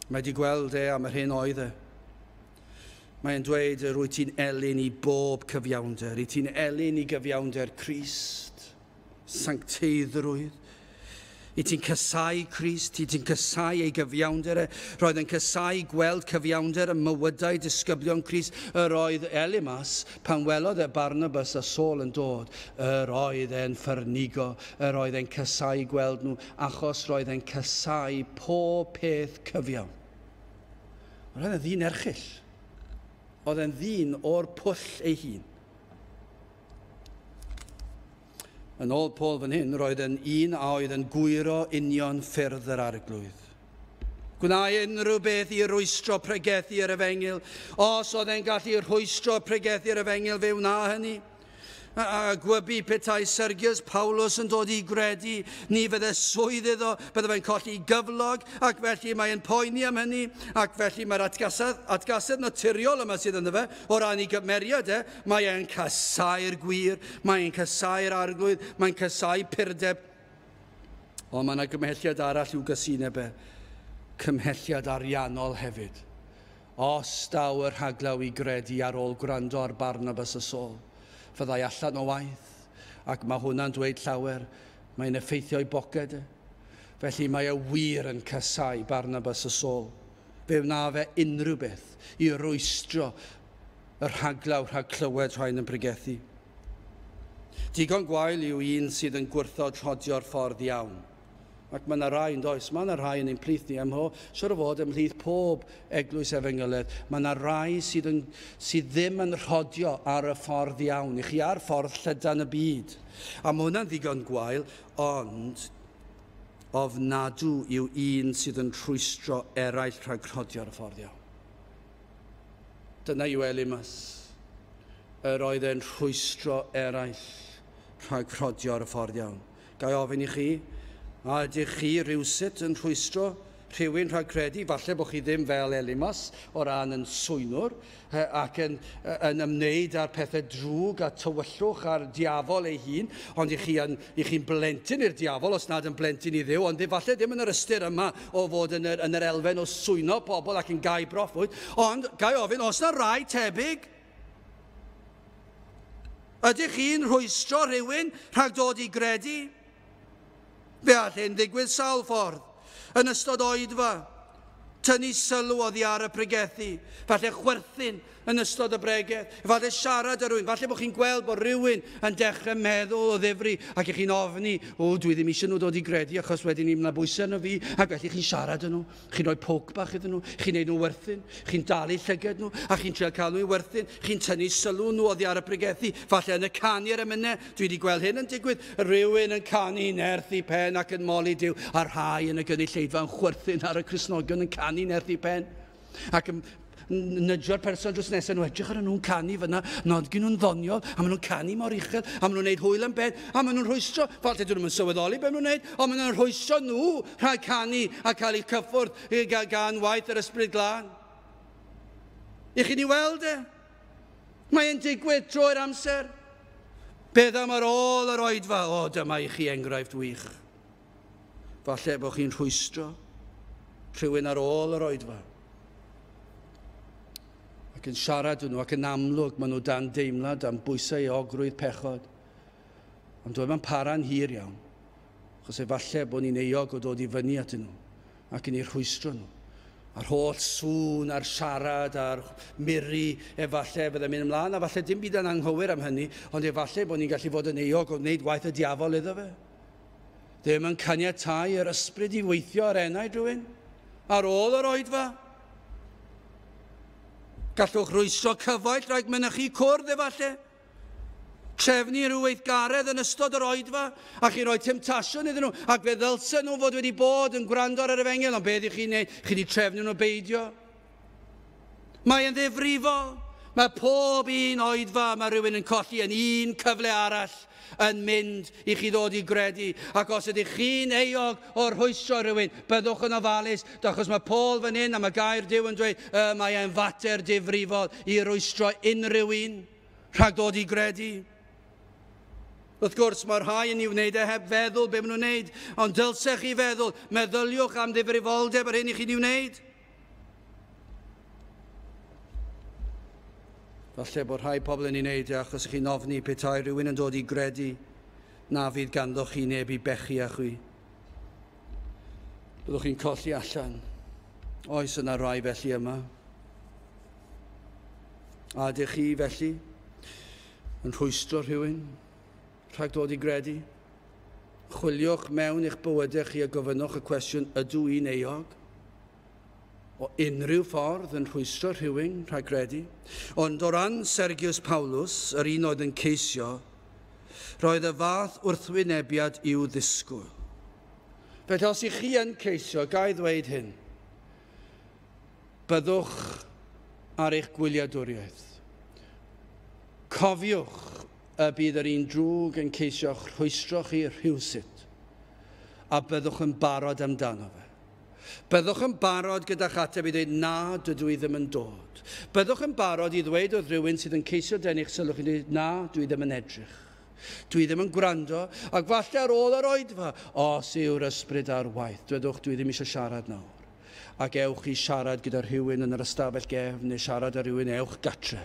Mae wedi gweld e am yr hyn oedd e. Mae'n dweud yr wyt ti'n elyn i bob cyfiawnder, wyt ti'n elyn i gyfiawnder Crist, sancteiddrwydd. I ti'n casau Crist, i ti'n casau ei gyfiawnder e. Roedd yn casau gweld cyfiawnder ym mywydau disgyblion Crist. Yr oedd Elymas, pan welodd e Barnabas a Saul yn dod, yr oedd e'n ffyrnigo, yr oedd e'n casau gweld nhw, achos roedd e'n casau pob peth cyfiawn. Roedd e'n ddyn erchyll. Oedd e'n ddyn o'r pwll ei hun. Yn ôl Paul fan hyn, roedd yn un a oedd yn gwyro union ffyrdd yr arglwydd. Gwnai unrhyw beth i rwystro pregethu yr efengyl. Os oedd e'n gallu rhwystro pregethu yr efengyl, fe wna hynny. A gwybu petai Sergius Paulus yn dod i gredu, ni fydde swydd iddo, bydde fe'n colli gyflog, ac felly mae'n poeni am hynny, ac felly mae'r atgasedd naturiol yma sydd ynddo fe, o ran ei gymeriad e, mae'n casau'r gwir, mae'n casau'r arglwydd, mae'n casau purdeb. Ond mae yna gymhelliad arall i'w gysineb e, cymhelliad ariannol hefyd. Os daw yr rhaglaw i gredu ar ôl gwrando ar Barnabas a Saul, fyddai allan o waith, ac mae hwnna'n dweud llawer, mae'n effeithio i boced e. Felly mae e wir yn casáu Barnabas a Saul. Fe wna fe unrhyw beth i rwystro y rhaglaw rhag clywed rhain yn pregethu. Digon gwael yw un sydd yn gwrthod rhodio'r ffordd iawn. Ac mae yna rai yn does, mae yna rai yn ein plith ni, siwr o fod ymhlith pob eglwys efengylaidd, mae yna rai sydd ddim yn rhodio ar y ffordd iawn, i chi ar ffordd llydan y byd. A mae hwnna'n ddigon gwael, ond ofnadw yw un sydd yn rhwystro eraill rhag rhodio ar y ffordd iawn. Dyna yw Elymas. Yr oedd e'n rhwystro eraill rhag rhodio ar y ffordd iawn. Ga i ofyn i chi, a ydych chi rhywsut yn rhwystro rhywun rhag credu? Falle bod chi ddim fel Elymas o ran yn swynwr ac yn ymwneud â'r pethau drwg a tywyllwch a'r diafol ei hun, ond i chi'n blentyn i'r diafol, os nad yn blentyn i Dduw, ond falle ddim yn yr ystyr yma o fod yn yr elfen o swyno pobl ac yn gau broffwyd, ond ga i ofyn, os na rai tebyg, ydych chi'n rhwystro rhywun rhag dod i gredu? Fe all hyn ddigwydd sawl ffordd. Yn ystod oedfa, tynnu sylw oddi ar y pregethu, falle chwerthin yn ystod y bregeth, falle siarad â rhywun, falle bod chi'n gweld bod rhywun yn dechrau meddwl o ddifri ac ych chi'n ofni, o, dwi ddim eisiau nhw dod i gredu achos wedyn ni'n bwysau arno fi, ac felly chi'n siarad â nhw, chi'n rhoi poke bach iddyn nhw, chi'n neud nhw werthin, chi'n dalu llyged nhw, a chi'n trio cael nhw i werthin, chi'n tynnu sylw nhw oddi ar y pregethu, falle yn y canu ar emynau, dwi wedi gweld hyn yn digwydd, rhywun yn canu nerth i pen ac yn moli Duw, a rhai yn y gynulleidfa yn chwerthin ar y Cristnogion yn canu nerth i pen. Ac nydio'r person drws nesaf nhw, edrych ar nhw'n canu fyna, nod gen nhw'n ddoniol, a maen nhw'n canu mor uchel, a maen nhw'n neud hwyl am ben, a maen nhw'n rhwystro, falle dyn nhw'n sylweddoli beth maen nhw'n neud, ond maen nhw'n rhwystro nhw rhag canu a cael eu cyffwrdd gan waith yr Ysbryd Glân. I chi'n ei weld e? Mae'n digwydd trwy'r amser. Beth am ar ôl yr oedfa? O, dyma i chi enghraifft wych. Falle bod chi'n rhwystro rhywun ar ôl yr oedfa. Ac yn siarad nhw ac yn amlwg maen nhw dan deimlad am bwysau euogrwydd pechod. Ond doedd ma'n para'n hir iawn, achos efallai bod ni'n euog o dod i fyny atyn nhw ac yn eu rhwystro nhw. A'r holl sŵn a'r siarad a'r miri efallai fydde'n mynd ymlaen, a falle dim byd yn anghywir am hynny, ond efallai bod ni'n gallu fod yn euog o wneud gwaith y diafol iddo fe. Ddim yn caniatáu yr ysbryd i weithio ar enaid rhywun ar ôl yr oedfa. Gallwch rwystro cyfaill rhag mynychu cwrdd efallai. Trefnu rhyw weithgaredd yn ystod yr oedfa, a chi roi temtasiwn iddyn nhw, ac fe ddylsen nhw fod wedi bod yn gwrando ar yr efengyl, ond beth i chi'n neud? Chi wedi trefnu nhw beidio. Mae'n ddifrifol. Mae pob un oedfa mae rhywun yn colli yn un cyfle arall yn mynd i chi ddod i gredu. Ac os ydych chi'n euog o'r rhwystro rhywun, byddwch yn ofalus, achos mae Paul fan hyn a mae gair Duw yn dweud, mae e'n fater difrifol i rwystro unrhyw un rhag dod i gredu. Wrth gwrs, mae rhai yn ei wneud e heb feddwl be maen nhw'n wneud, ond dylsech chi feddwl, meddyliwch am ddifrifoldeb yr hyn i chi'n ei wneud. Falle bod rhai pobl yn ei wneud e achos chi'n ofni petai rhywun yn dod i gredu na fydd ganddo chi neb i bechu â chwi. Byddwch chi'n colli allan. Oes yna rai felly yma? A ydych chi felly yn rhwystro rhywun rhag dod i gredu? Chwiliwch mewn i'ch bywydau chi a gofynnwch y cwestiwn, ydw i'n euog o unrhyw ffordd yn rhwystro rhywun rhag gredu? Ond o ran Sergius Paulus, yr un oedd yn ceisio, roedd y fath wrthwynebiad i'w ddisgwyl. Felly os ych chi yn ceisio, ga i ddweud hyn, byddwch ar eich gwyliadwriaeth. Cofiwch y bydd yr un drwg yn ceisio'ch rhwystro chi rhywsut, a byddwch yn barod amdano fe. Byddwch yn barod gyda'ch ateb i ddweud, na, dydw i ddim yn dod. Byddwch yn barod i ddweud wrth rhywun sydd yn ceisio denu'ch sylw chi, dweud, na, dwi ddim yn edrych. Dwi ddim yn gwrando, ac falle ar ôl yr oedfa, os yw'r ysbryd ar waith, dwedwch, dwi ddim eisiau siarad nawr. Ac ewch i siarad gyda rhywun yn yr ystafell gefn, neu siarad â rhywun, ewch gatre.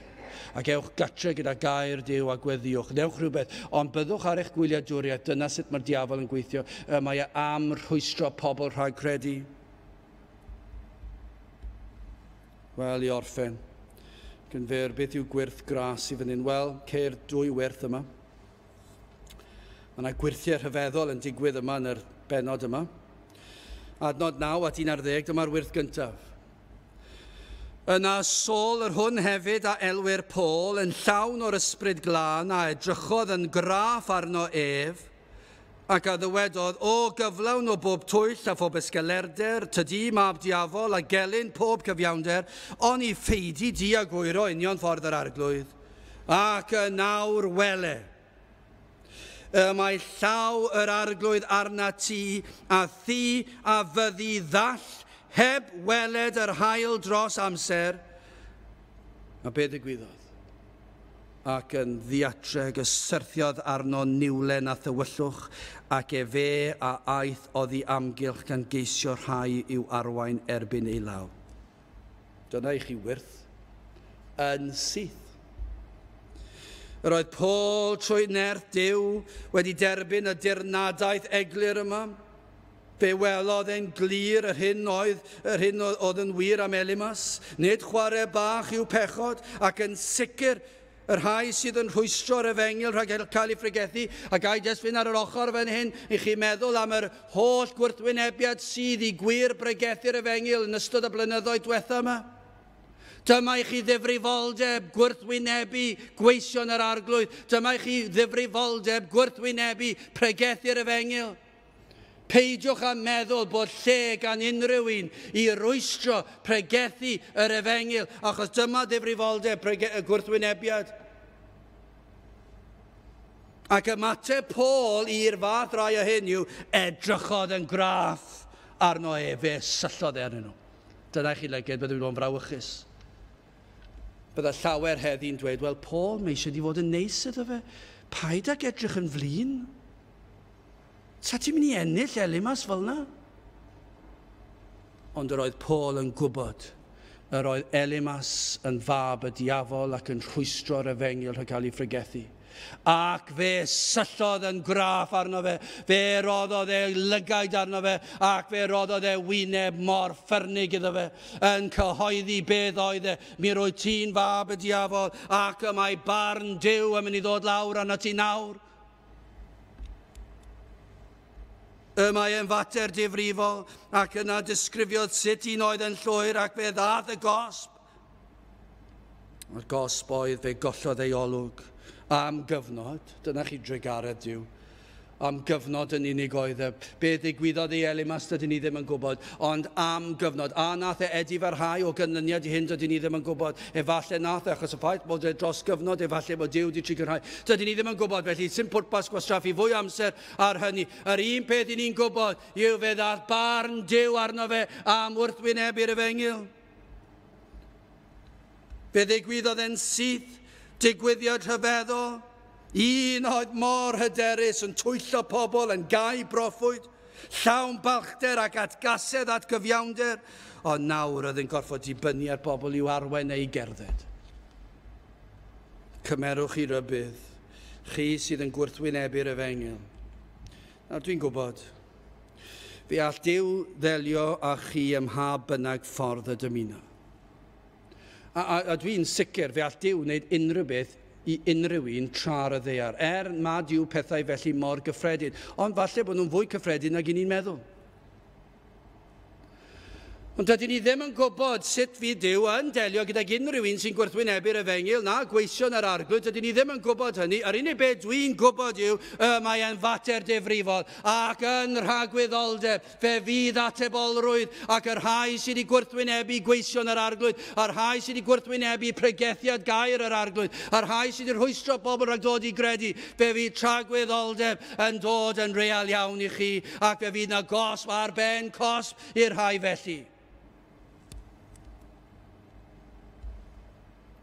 Ac ewch gatre gyda gair Duw a gweddiwch. Newch rhywbeth, ond byddwch ar eich gwyliadwriaeth. Dyna sut mae'r diafol yn gweithio. Mae e am rhwystro pobl rhag credu. Wel, i orffen, gynfer, beth yw gwyrth gras i fan hyn? Wel, ceir dwy wyrth yma. Mae yna gwyrthiau rhyfeddol yn digwydd yma yn yr bennod yma. Adnod 9 at 11, dyma'r wyrth gyntaf. Yna Saul yr hwn hefyd a elwir Paul yn llawn o'r ysbryd glân a edrychodd yn graff arno ef, ac a ddywedodd, o gyflawn o bob twyll a phob esgelerder, tydi mab diafol a gelyn pob cyfiawnder, oni pheidi di a gwyro union ffordd yr arglwydd, ac yn awr wele. Y mae llaw yr arglwydd arna ti, a thi a fyddi ddall, heb weled yr haul dros amser. A be ddigwyddodd? Ac yn ddiatreg y syrthiodd arno niwlen a thywyllwch, ac efe a aeth oddi amgylch gan geisio rhai i'w arwain erbyn ei law. Dyna i chi wyrth yn syth. Yr oedd Paul trwy nerth Duw wedi derbyn y dirnadaeth eglur yma. Fe welodd e'n glir yr hyn oedd yn wir am Elymas. Nid chwarae bach i'w pechod, ac yn sicr y rhai sydd yn rhwystro'r efengyl rhag cael ei phregethu, ac ai jyst fynd ar yr ochr fan hyn i chi meddwl am yr holl gwrthwynebiad sydd i gwir bregethu'r efengyl yn ystod y blynyddoedd diwetha yma. Dyma i chi ddifrifoldeb gwrthwynebu gweision yr arglwydd. Dyma i chi ddifrifoldeb gwrthwynebu pregethu'r efengyl. Peidiwch â meddwl bod lle gan unrhyw un i rwystro pregethu yr efengyl, achos dyma ddifrifoldeb y gwrthwynebiad. Ac ymateb Paul i'r fath rai o hyn yw edrychodd yn graff arno e, fe syllodd e arnyn nhw. Dyna i chi lyged, byddwn i'n frawychus. Bydda llawer heddi'n dweud, wel Paul, mae eisiau di fod yn neis iddo fe. Paid ag edrych yn flin. Sa ti'n mynd i ennill Elymas fel yna? Ond yr oedd Paul yn gwybod yr oedd Elymas yn fab y diafol ac yn rhwystro'r efengyl rhag cael ei phregethu. Ac fe syllodd yn graff arno fe, fe roddodd e lygaid arno fe, ac fe roddodd e wyneb mor ffyrnig iddo fe, yn cyhoeddi beth oedd e, mi rwyt ti'n fab y diafol, ac y mae barn Duw yn mynd i ddod lawr arno ti nawr. Y mae e'n fater difrifol, ac yna disgrifiodd sut un oedd yn llwyr, ac fe ddath y gosb. A'r gosb oedd fe gollodd ei olwg am gyfnod, dyna chi drugaredd Duw, am gyfnod yn unig oedd e. Be ddigwyddodd i Elymas dydyn ni ddim yn gwybod, ond am gyfnod. A nath e edifarhau o ganlyniad i hyn dydyn ni ddim yn gwybod. Efallai nath e, achos y ffaith bod e dros gyfnod, efallai bod Duw wedi trugarhau. Dydyn ni ddim yn gwybod, felly sim pwrpas gwastraffu fwy amser ar hynny. Yr un peth i ni'n gwybod yw fe ddath barn Duw arno fe am wrthwynebu'r efengyl. Fe ddigwyddodd e'n syth, digwyddiad rhyfeddol. Un oedd mor hyderus yn twyllo pobl, yn gau broffwyd, llawn balchder ac atgasedd at gyfiawnder, ond nawr oedd yn gorfod dibynnu ar bobl i'w arwain neu gerdded. Cymerwch i rybudd, chi sydd yn gwrthwynebu'r efengyl. Nawr dwi'n gwybod, fe all Duw ddelio â chi ym mha bynnag ffordd y dymuna. A dwi'n sicr fe all Duw wneud unrhyw beth i unrhyw un tra ar y ddaear, er nad yw pethau felly mor gyffredin, ond falle bod nhw'n fwy cyffredin nag i ni'n meddwl. Ond dydyn ni ddim yn gwybod sut fydd Duw yn delio gydag unrhyw un sy'n gwrthwynebu'r efengyl na gweision yr arglwydd. Dydyn ni ddim yn gwybod hynny. Yr unig beth dwi'n gwybod yw mae e'n fater difrifol ac yn rhagwyddoldeb. Fe fydd atebolrwydd ac y rhai sydd wedi gwrthwynebu gweision yr arglwydd, a'r rhai sydd wedi gwrthwynebu pregethiad gair yr arglwydd, a'r rhai sydd wedi rhwystro bobl rhag dod i gredu, fe fydd tragwyddoldeb yn dod yn real iawn i chi ac fe fydd na gosb ar ben cosb i'r rhai felly.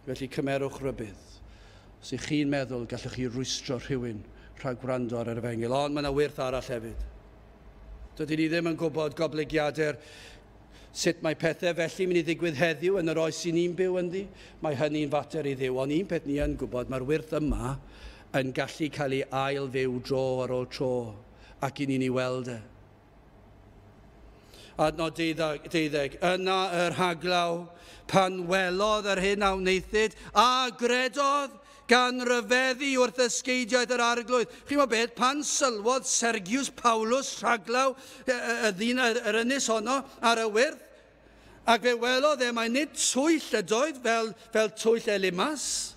Felly cymerwch rybudd. Os ych chi'n meddwl, gallwch chi rwystro rhywun rhag gwrando ar yr efengyl. Ond mae yna wyrth arall hefyd. Dydyn ni ddim yn gwybod goblygiadau'r Sut mae pethau felly mynd i ddigwydd heddiw yn yr oes sy'n ni'n byw ynddi? Mae hynny'n fater i Dduw. Ond un peth ni yn gwybod, mae'r wyrth yma yn gallu cael ei ail fyw dro ar ôl tro ac i ni'n ei weld e. Adnod 12. Yna yr rhaglaw, pan welodd yr hyn a wnaethid, a gredodd gan ryfeddu wrth ysgeidiaeth yr Arglwydd. Chi'n gwybod beth? Pan sylwodd Sergius Paulus rhaglaw y ddyn yr ynys honno ar y wyrth, ac fe welodd e mai nid twyll ydoedd fel twyll Elimas,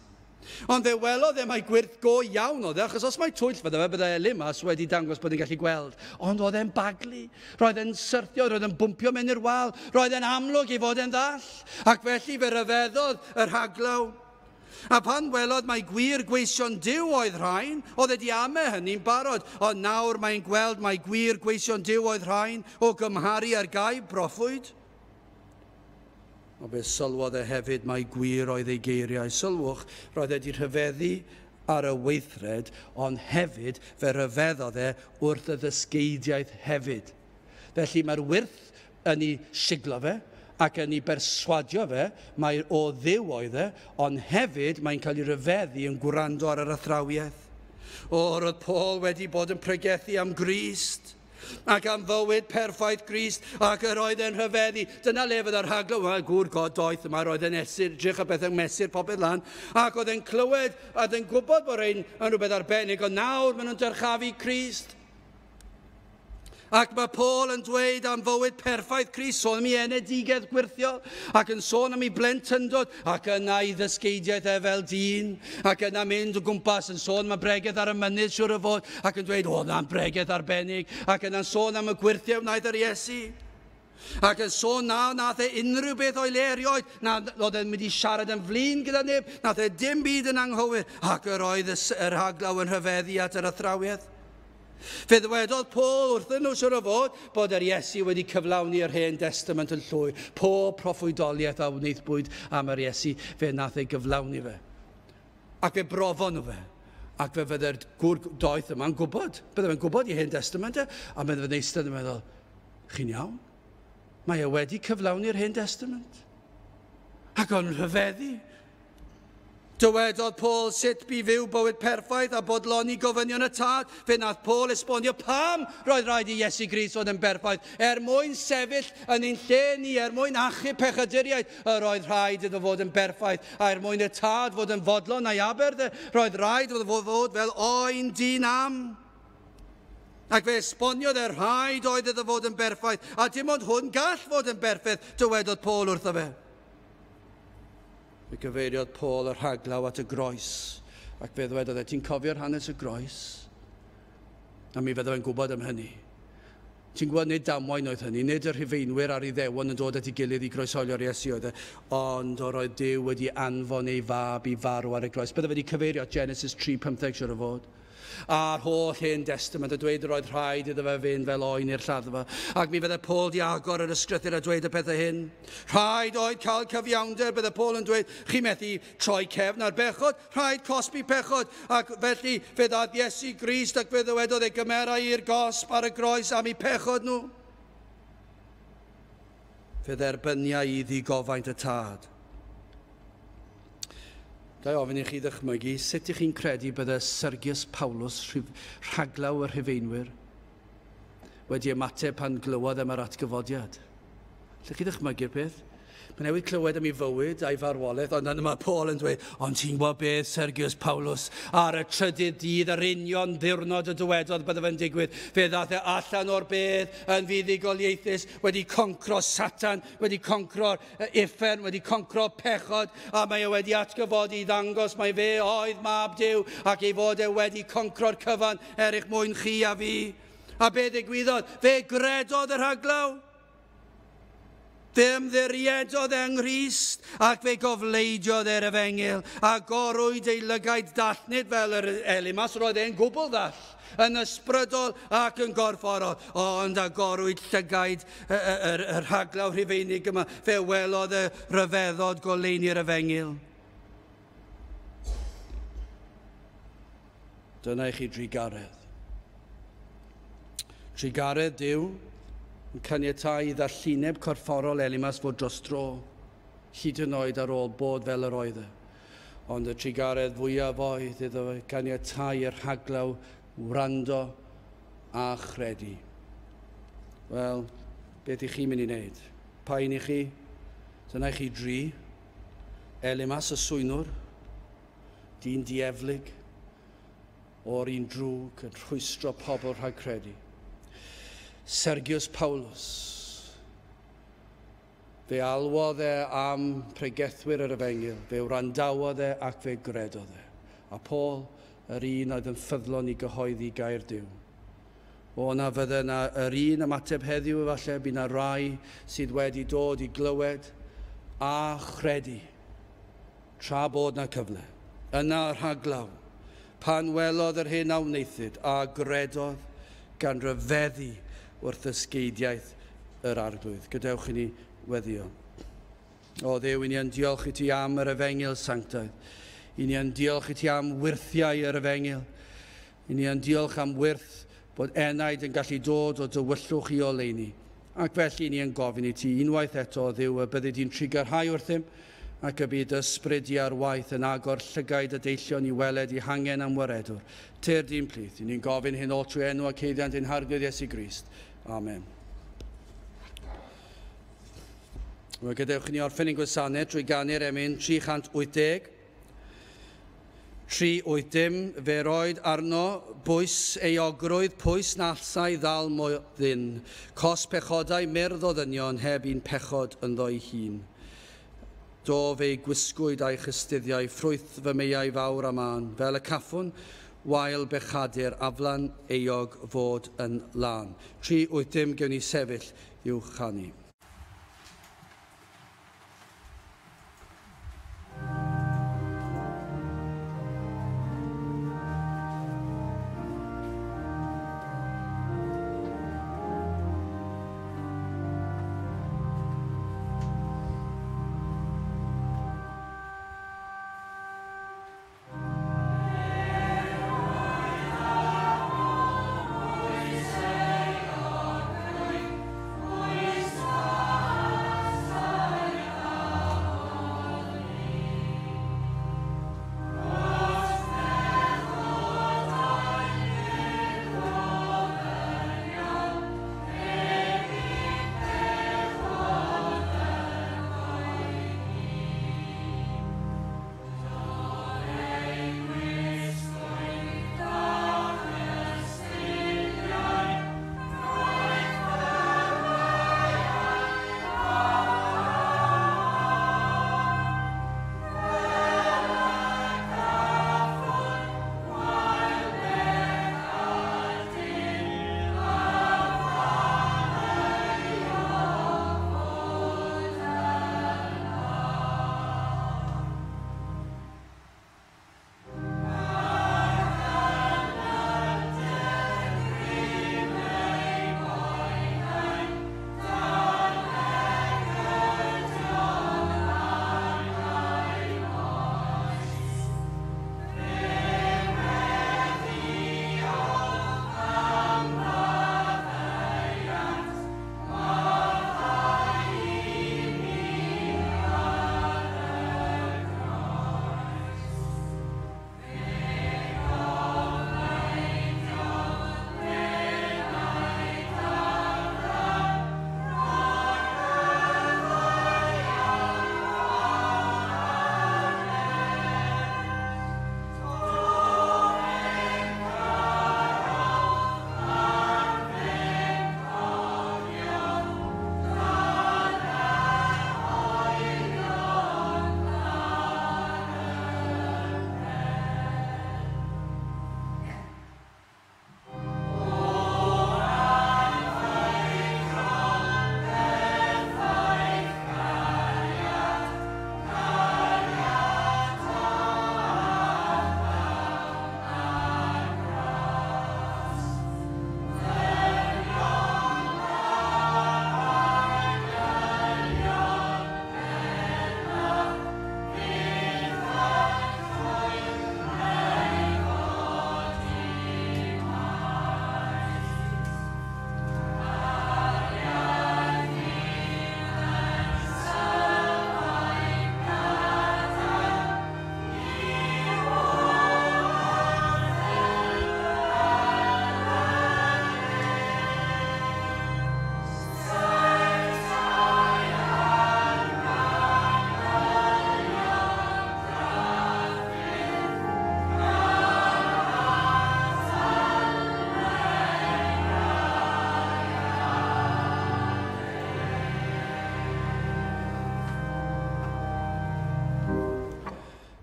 ond fe welodd e mai gwyrth go iawn oedd e, achos os mai twyll fydde fe, bydde Elimas wedi dangos bod e'n gallu gweld. Ond oedd e'n baglu, roedd e'n syrthio, roedd e'n bwmpio mewn i'r wal, roedd e'n amlwg ei fod e'n ddall, ac felly fe ryfeddodd y rhaglaw. A pan welodd mai gwir gweision Duw oedd rhain, oedd e 'di ame hynny'n barod, ond nawr mae'n gweld mai gwir gweision Duw oedd rhain o gymharu â'r gaib broffwyd. Ond fe sylwodd e hefyd mai gwir oedd ei geiriau. Sylwch, roedd e 'di rhyfeddu ar y weithred, ond hefyd fe ryfeddodd e wrth y ddysgeidiaeth hefyd. Felly mae'r wyrth yn ei siglo fe ac yn ei berswadio fe, mae o Dduw oedd e, ond hefyd mae'n cael ei ryfeddu yn gwrando ar yr athrawiaeth. O, roedd Paul wedi bod yn pregethu am Grist ac am fywyd perffaith Grist, ac yr oedd e'n rhyfeddu. Dyna le fydda'r rhaglaw, wel, gŵr God doeth yma, roedd e'n esur, drych a beth yn mesur popeth lan, ac oedd e'n clywed, a oedd e'n gwybod bod rhain yn rhywbeth arbennig, ond nawr maen nhw'n dyrchafu Crist. Ac mae Paul yn dweud am fywyd perffaith Crist, sôn am ei enedigedd gwyrthiol, ac yn sôn am ei blentyndod, ac yna ei ddysgeidiaeth e fel dyn, ac yna mynd o gwmpas yn sôn am y bregeth ar y mynydd, siŵr o fod, ac yn dweud, o, na'n bregeth arbennig, ac yna'n sôn am y gwyrthiau wnaeth yr Iesu. Ac yn sôn na nath e unrhyw beth o'i le erioed, na oedd e'n mynd i siarad yn flin gyda neb, nath e dim byd yn anghywir, ac yr oedd y rhaglaw yn rhyfeddu at yr athrawiaeth. Fe ddywedodd Paul wrthyn nhw siŵr o fod bod yr Iesu wedi cyflawni yr Hen Destament yn llwyr. Pob proffwydoliaeth a wnaethpwyd am yr Iesu, fe nath ei gyflawni fe. Ac fe brofon nhw fe. Ac fe fydde'r gŵr doeth yma'n gwybod. Bydde fe'n gwybod i Hen Destament e, a bydde fe'n eistedd yn meddwl, chi'n iawn? Mae e wedi cyflawni'r Hen Destament. Ac o'n rhyfeddu. Dywedodd Paul sut bu fyw bywyd perffaith a bodloni gofynion y tad. Fe nath Paul esbonio pam roedd rhaid i Iesu Grist fod yn berffaith. Er mwyn sefyll yn ein lle ni, er mwyn achub pechaduriaid, yr oedd rhaid iddo fod yn berffaith. A er mwyn y tad fod yn fodlon a'i aberth, roedd rhaid iddo fod fel oen dyn am. Ac fe esboniodd e rhaid oedd iddo fod yn berffaith, a dim ond hwn gall fod yn berffaith, dywedodd Paul wrtho fe. Fe gyfeiriodd Paul y rhaglaw at y groes, ac fe ddwedodd e, ti'n cofio'r hanes y groes? A mi fydde fe'n gwybod am hynny. Ti'n gwybod nid damwain oedd hynny, nid y Rhufeinwyr a'r Iddewon yn dod at ei gilydd i groeshoelio'r Iesu oedd e, ond o'r oedd Duw wedi anfon ei fab i farw ar y groes. Bydde fe wedi cyfeirio at Genesis 3:15 siŵr o fod. A'r holl Hen Destament a dweud yr oedd rhaid iddo fe fynd fel oen i'r lladdfa. Ac mi fydde Paul di agor yr ysgrythur a dweud y pethau hyn. Rhaid oedd cael cyfiawnder, bydde Paul yn dweud, chi methu troi cefn ar bechod, rhaid cosbi pechod. Ac felly fe ddaeth Iesu Grist ac fe ddywedodd ei gymerau i'r gosb ar y groes am eu pechod nhw. Fe dderbyniai i ddigofaint y tad. Ga i ofyn i chi ddychmygu sut ych chi'n credu bydde Sergius Paulus, rhaglaw y Rhufeinwyr, wedi ymateb pan glywodd am yr atgyfodiad. Lle chi ddychmygu'r peth? Mae newydd clywed am ei fywyd a'i farwolaeth, ond yna mae Paul yn dweud, ond ti'n gwybod beth, Sergius Paulus, ar y trydydd dydd, yr union ddiwrnod y dywedodd bydde fe'n digwydd, fe ddaeth e allan o'r bedd yn fuddugoliaethus, wedi concro Satan, wedi concro'r uffern, wedi concro pechod, a mae e wedi atgyfodi i ddangos mai fe oedd mab Duw, ac ei fod e wedi concro'r cyfan er eich mwyn chi a fi. A be ddigwyddodd? Fe gredodd y rhaglaw. Fe ymddiriedodd yng Nghrist ac fe gofleidiodd e'r efengyl a gorwyd ei lygaid dall, nid fel yr Elimas, roedd e'n gwbl ddall, yn ysbrydol ac yn gorfforol, ond agorwyd llygaid y rhaglaw Rhufeinig yma, fe welodd y rhyfeddod goleuni'r efengyl. Dyna i chi drugaredd. Trugaredd Duw, Yn caniatáu i ddallineb corfforol Elimas fod dros dro, hyd yn oed ar ôl bod fel yr oedd e. Ond y trugaredd fwyaf oedd iddo fe caniatáu i'r rhaglaw wrando a chredu. Wel, beth i chi'n mynd i wneud? Pa un i chi? Dyna i chi dri. Elimas y swynwr, dyn dieflig, o'r un drwg yn rhwystro pobl rhag credu. Sergius Paulus, fe alwodd e am pregethwyr yr efengyl, fe wrandawodd e ac fe gredodd e. A Paul, yr un oedd yn ffyddlon i gyhoeddi gair Duw. O na fydde na yr un ymateb heddiw efallai, bydd na rai sydd wedi dod i glywed a chredu, tra bod na cyfle. Yna rhaglaw, pan welodd yr hyn a wnaethid a gredodd gan ryfeddu wrth ysgeidiaeth yr Arglwydd. Gadewch i ni weddio. O Dduw, i ni yn diolch i ti am yr efengyl sanctaidd. I ni yn diolch i ti am wyrthiau yr efengyl. I ni yn diolch am wyrth bod enaid yn gallu dod o dywyllwch i oleuni. Ac felly i ni yn gofyn i ti unwaith eto, o Dduw, y byddi di'n trugarhau wrthym ac y bydd ysbryd i ar waith yn agor llygaid y deillion i weled i hangen am waredwr. Tyr di'n plith. I ni'n gofyn hyn oll trwy enw ac haeddiant ein Harglwydd Iesu Grist. Amen. Wel, gadewch i ni orffen ein gwasanaeth drwy ganu'r emyn 380. 380, fe roed arno bwys euogrwydd, pwys na allsai ddal mo ddyn, cos pechodau myrdd o ddynion heb un pechod ynddo'i hun. Do fe'i gwisgwyd a'i chystuddiau, ffrwyth fy meiau fawr a mân, fel y caffwn, wael bechadur, aflan euog fod yn lân. 380, gewn ni sefyll i'w chanu. Pwys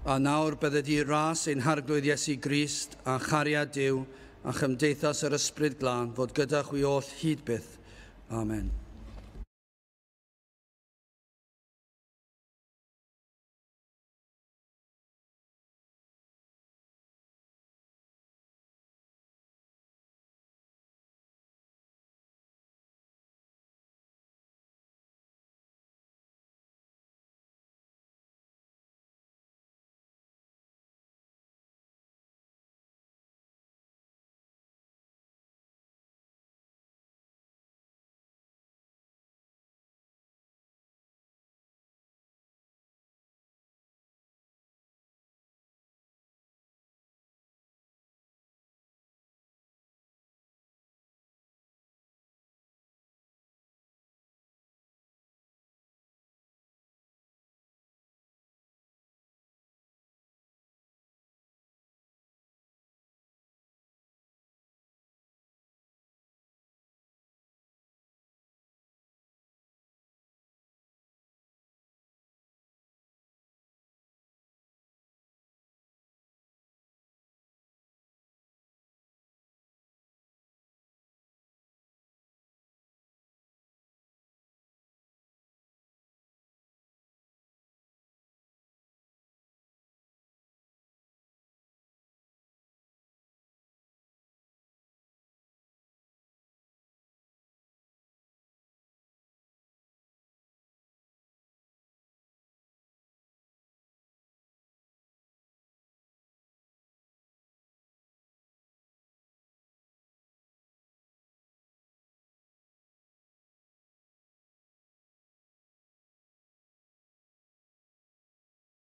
A nawr bydded i ras ein harglwydd Iesu Grist a chariad Duw a chymdeithas yr Ysbryd Glân fod gyda chwi oll hyd byth. Amen.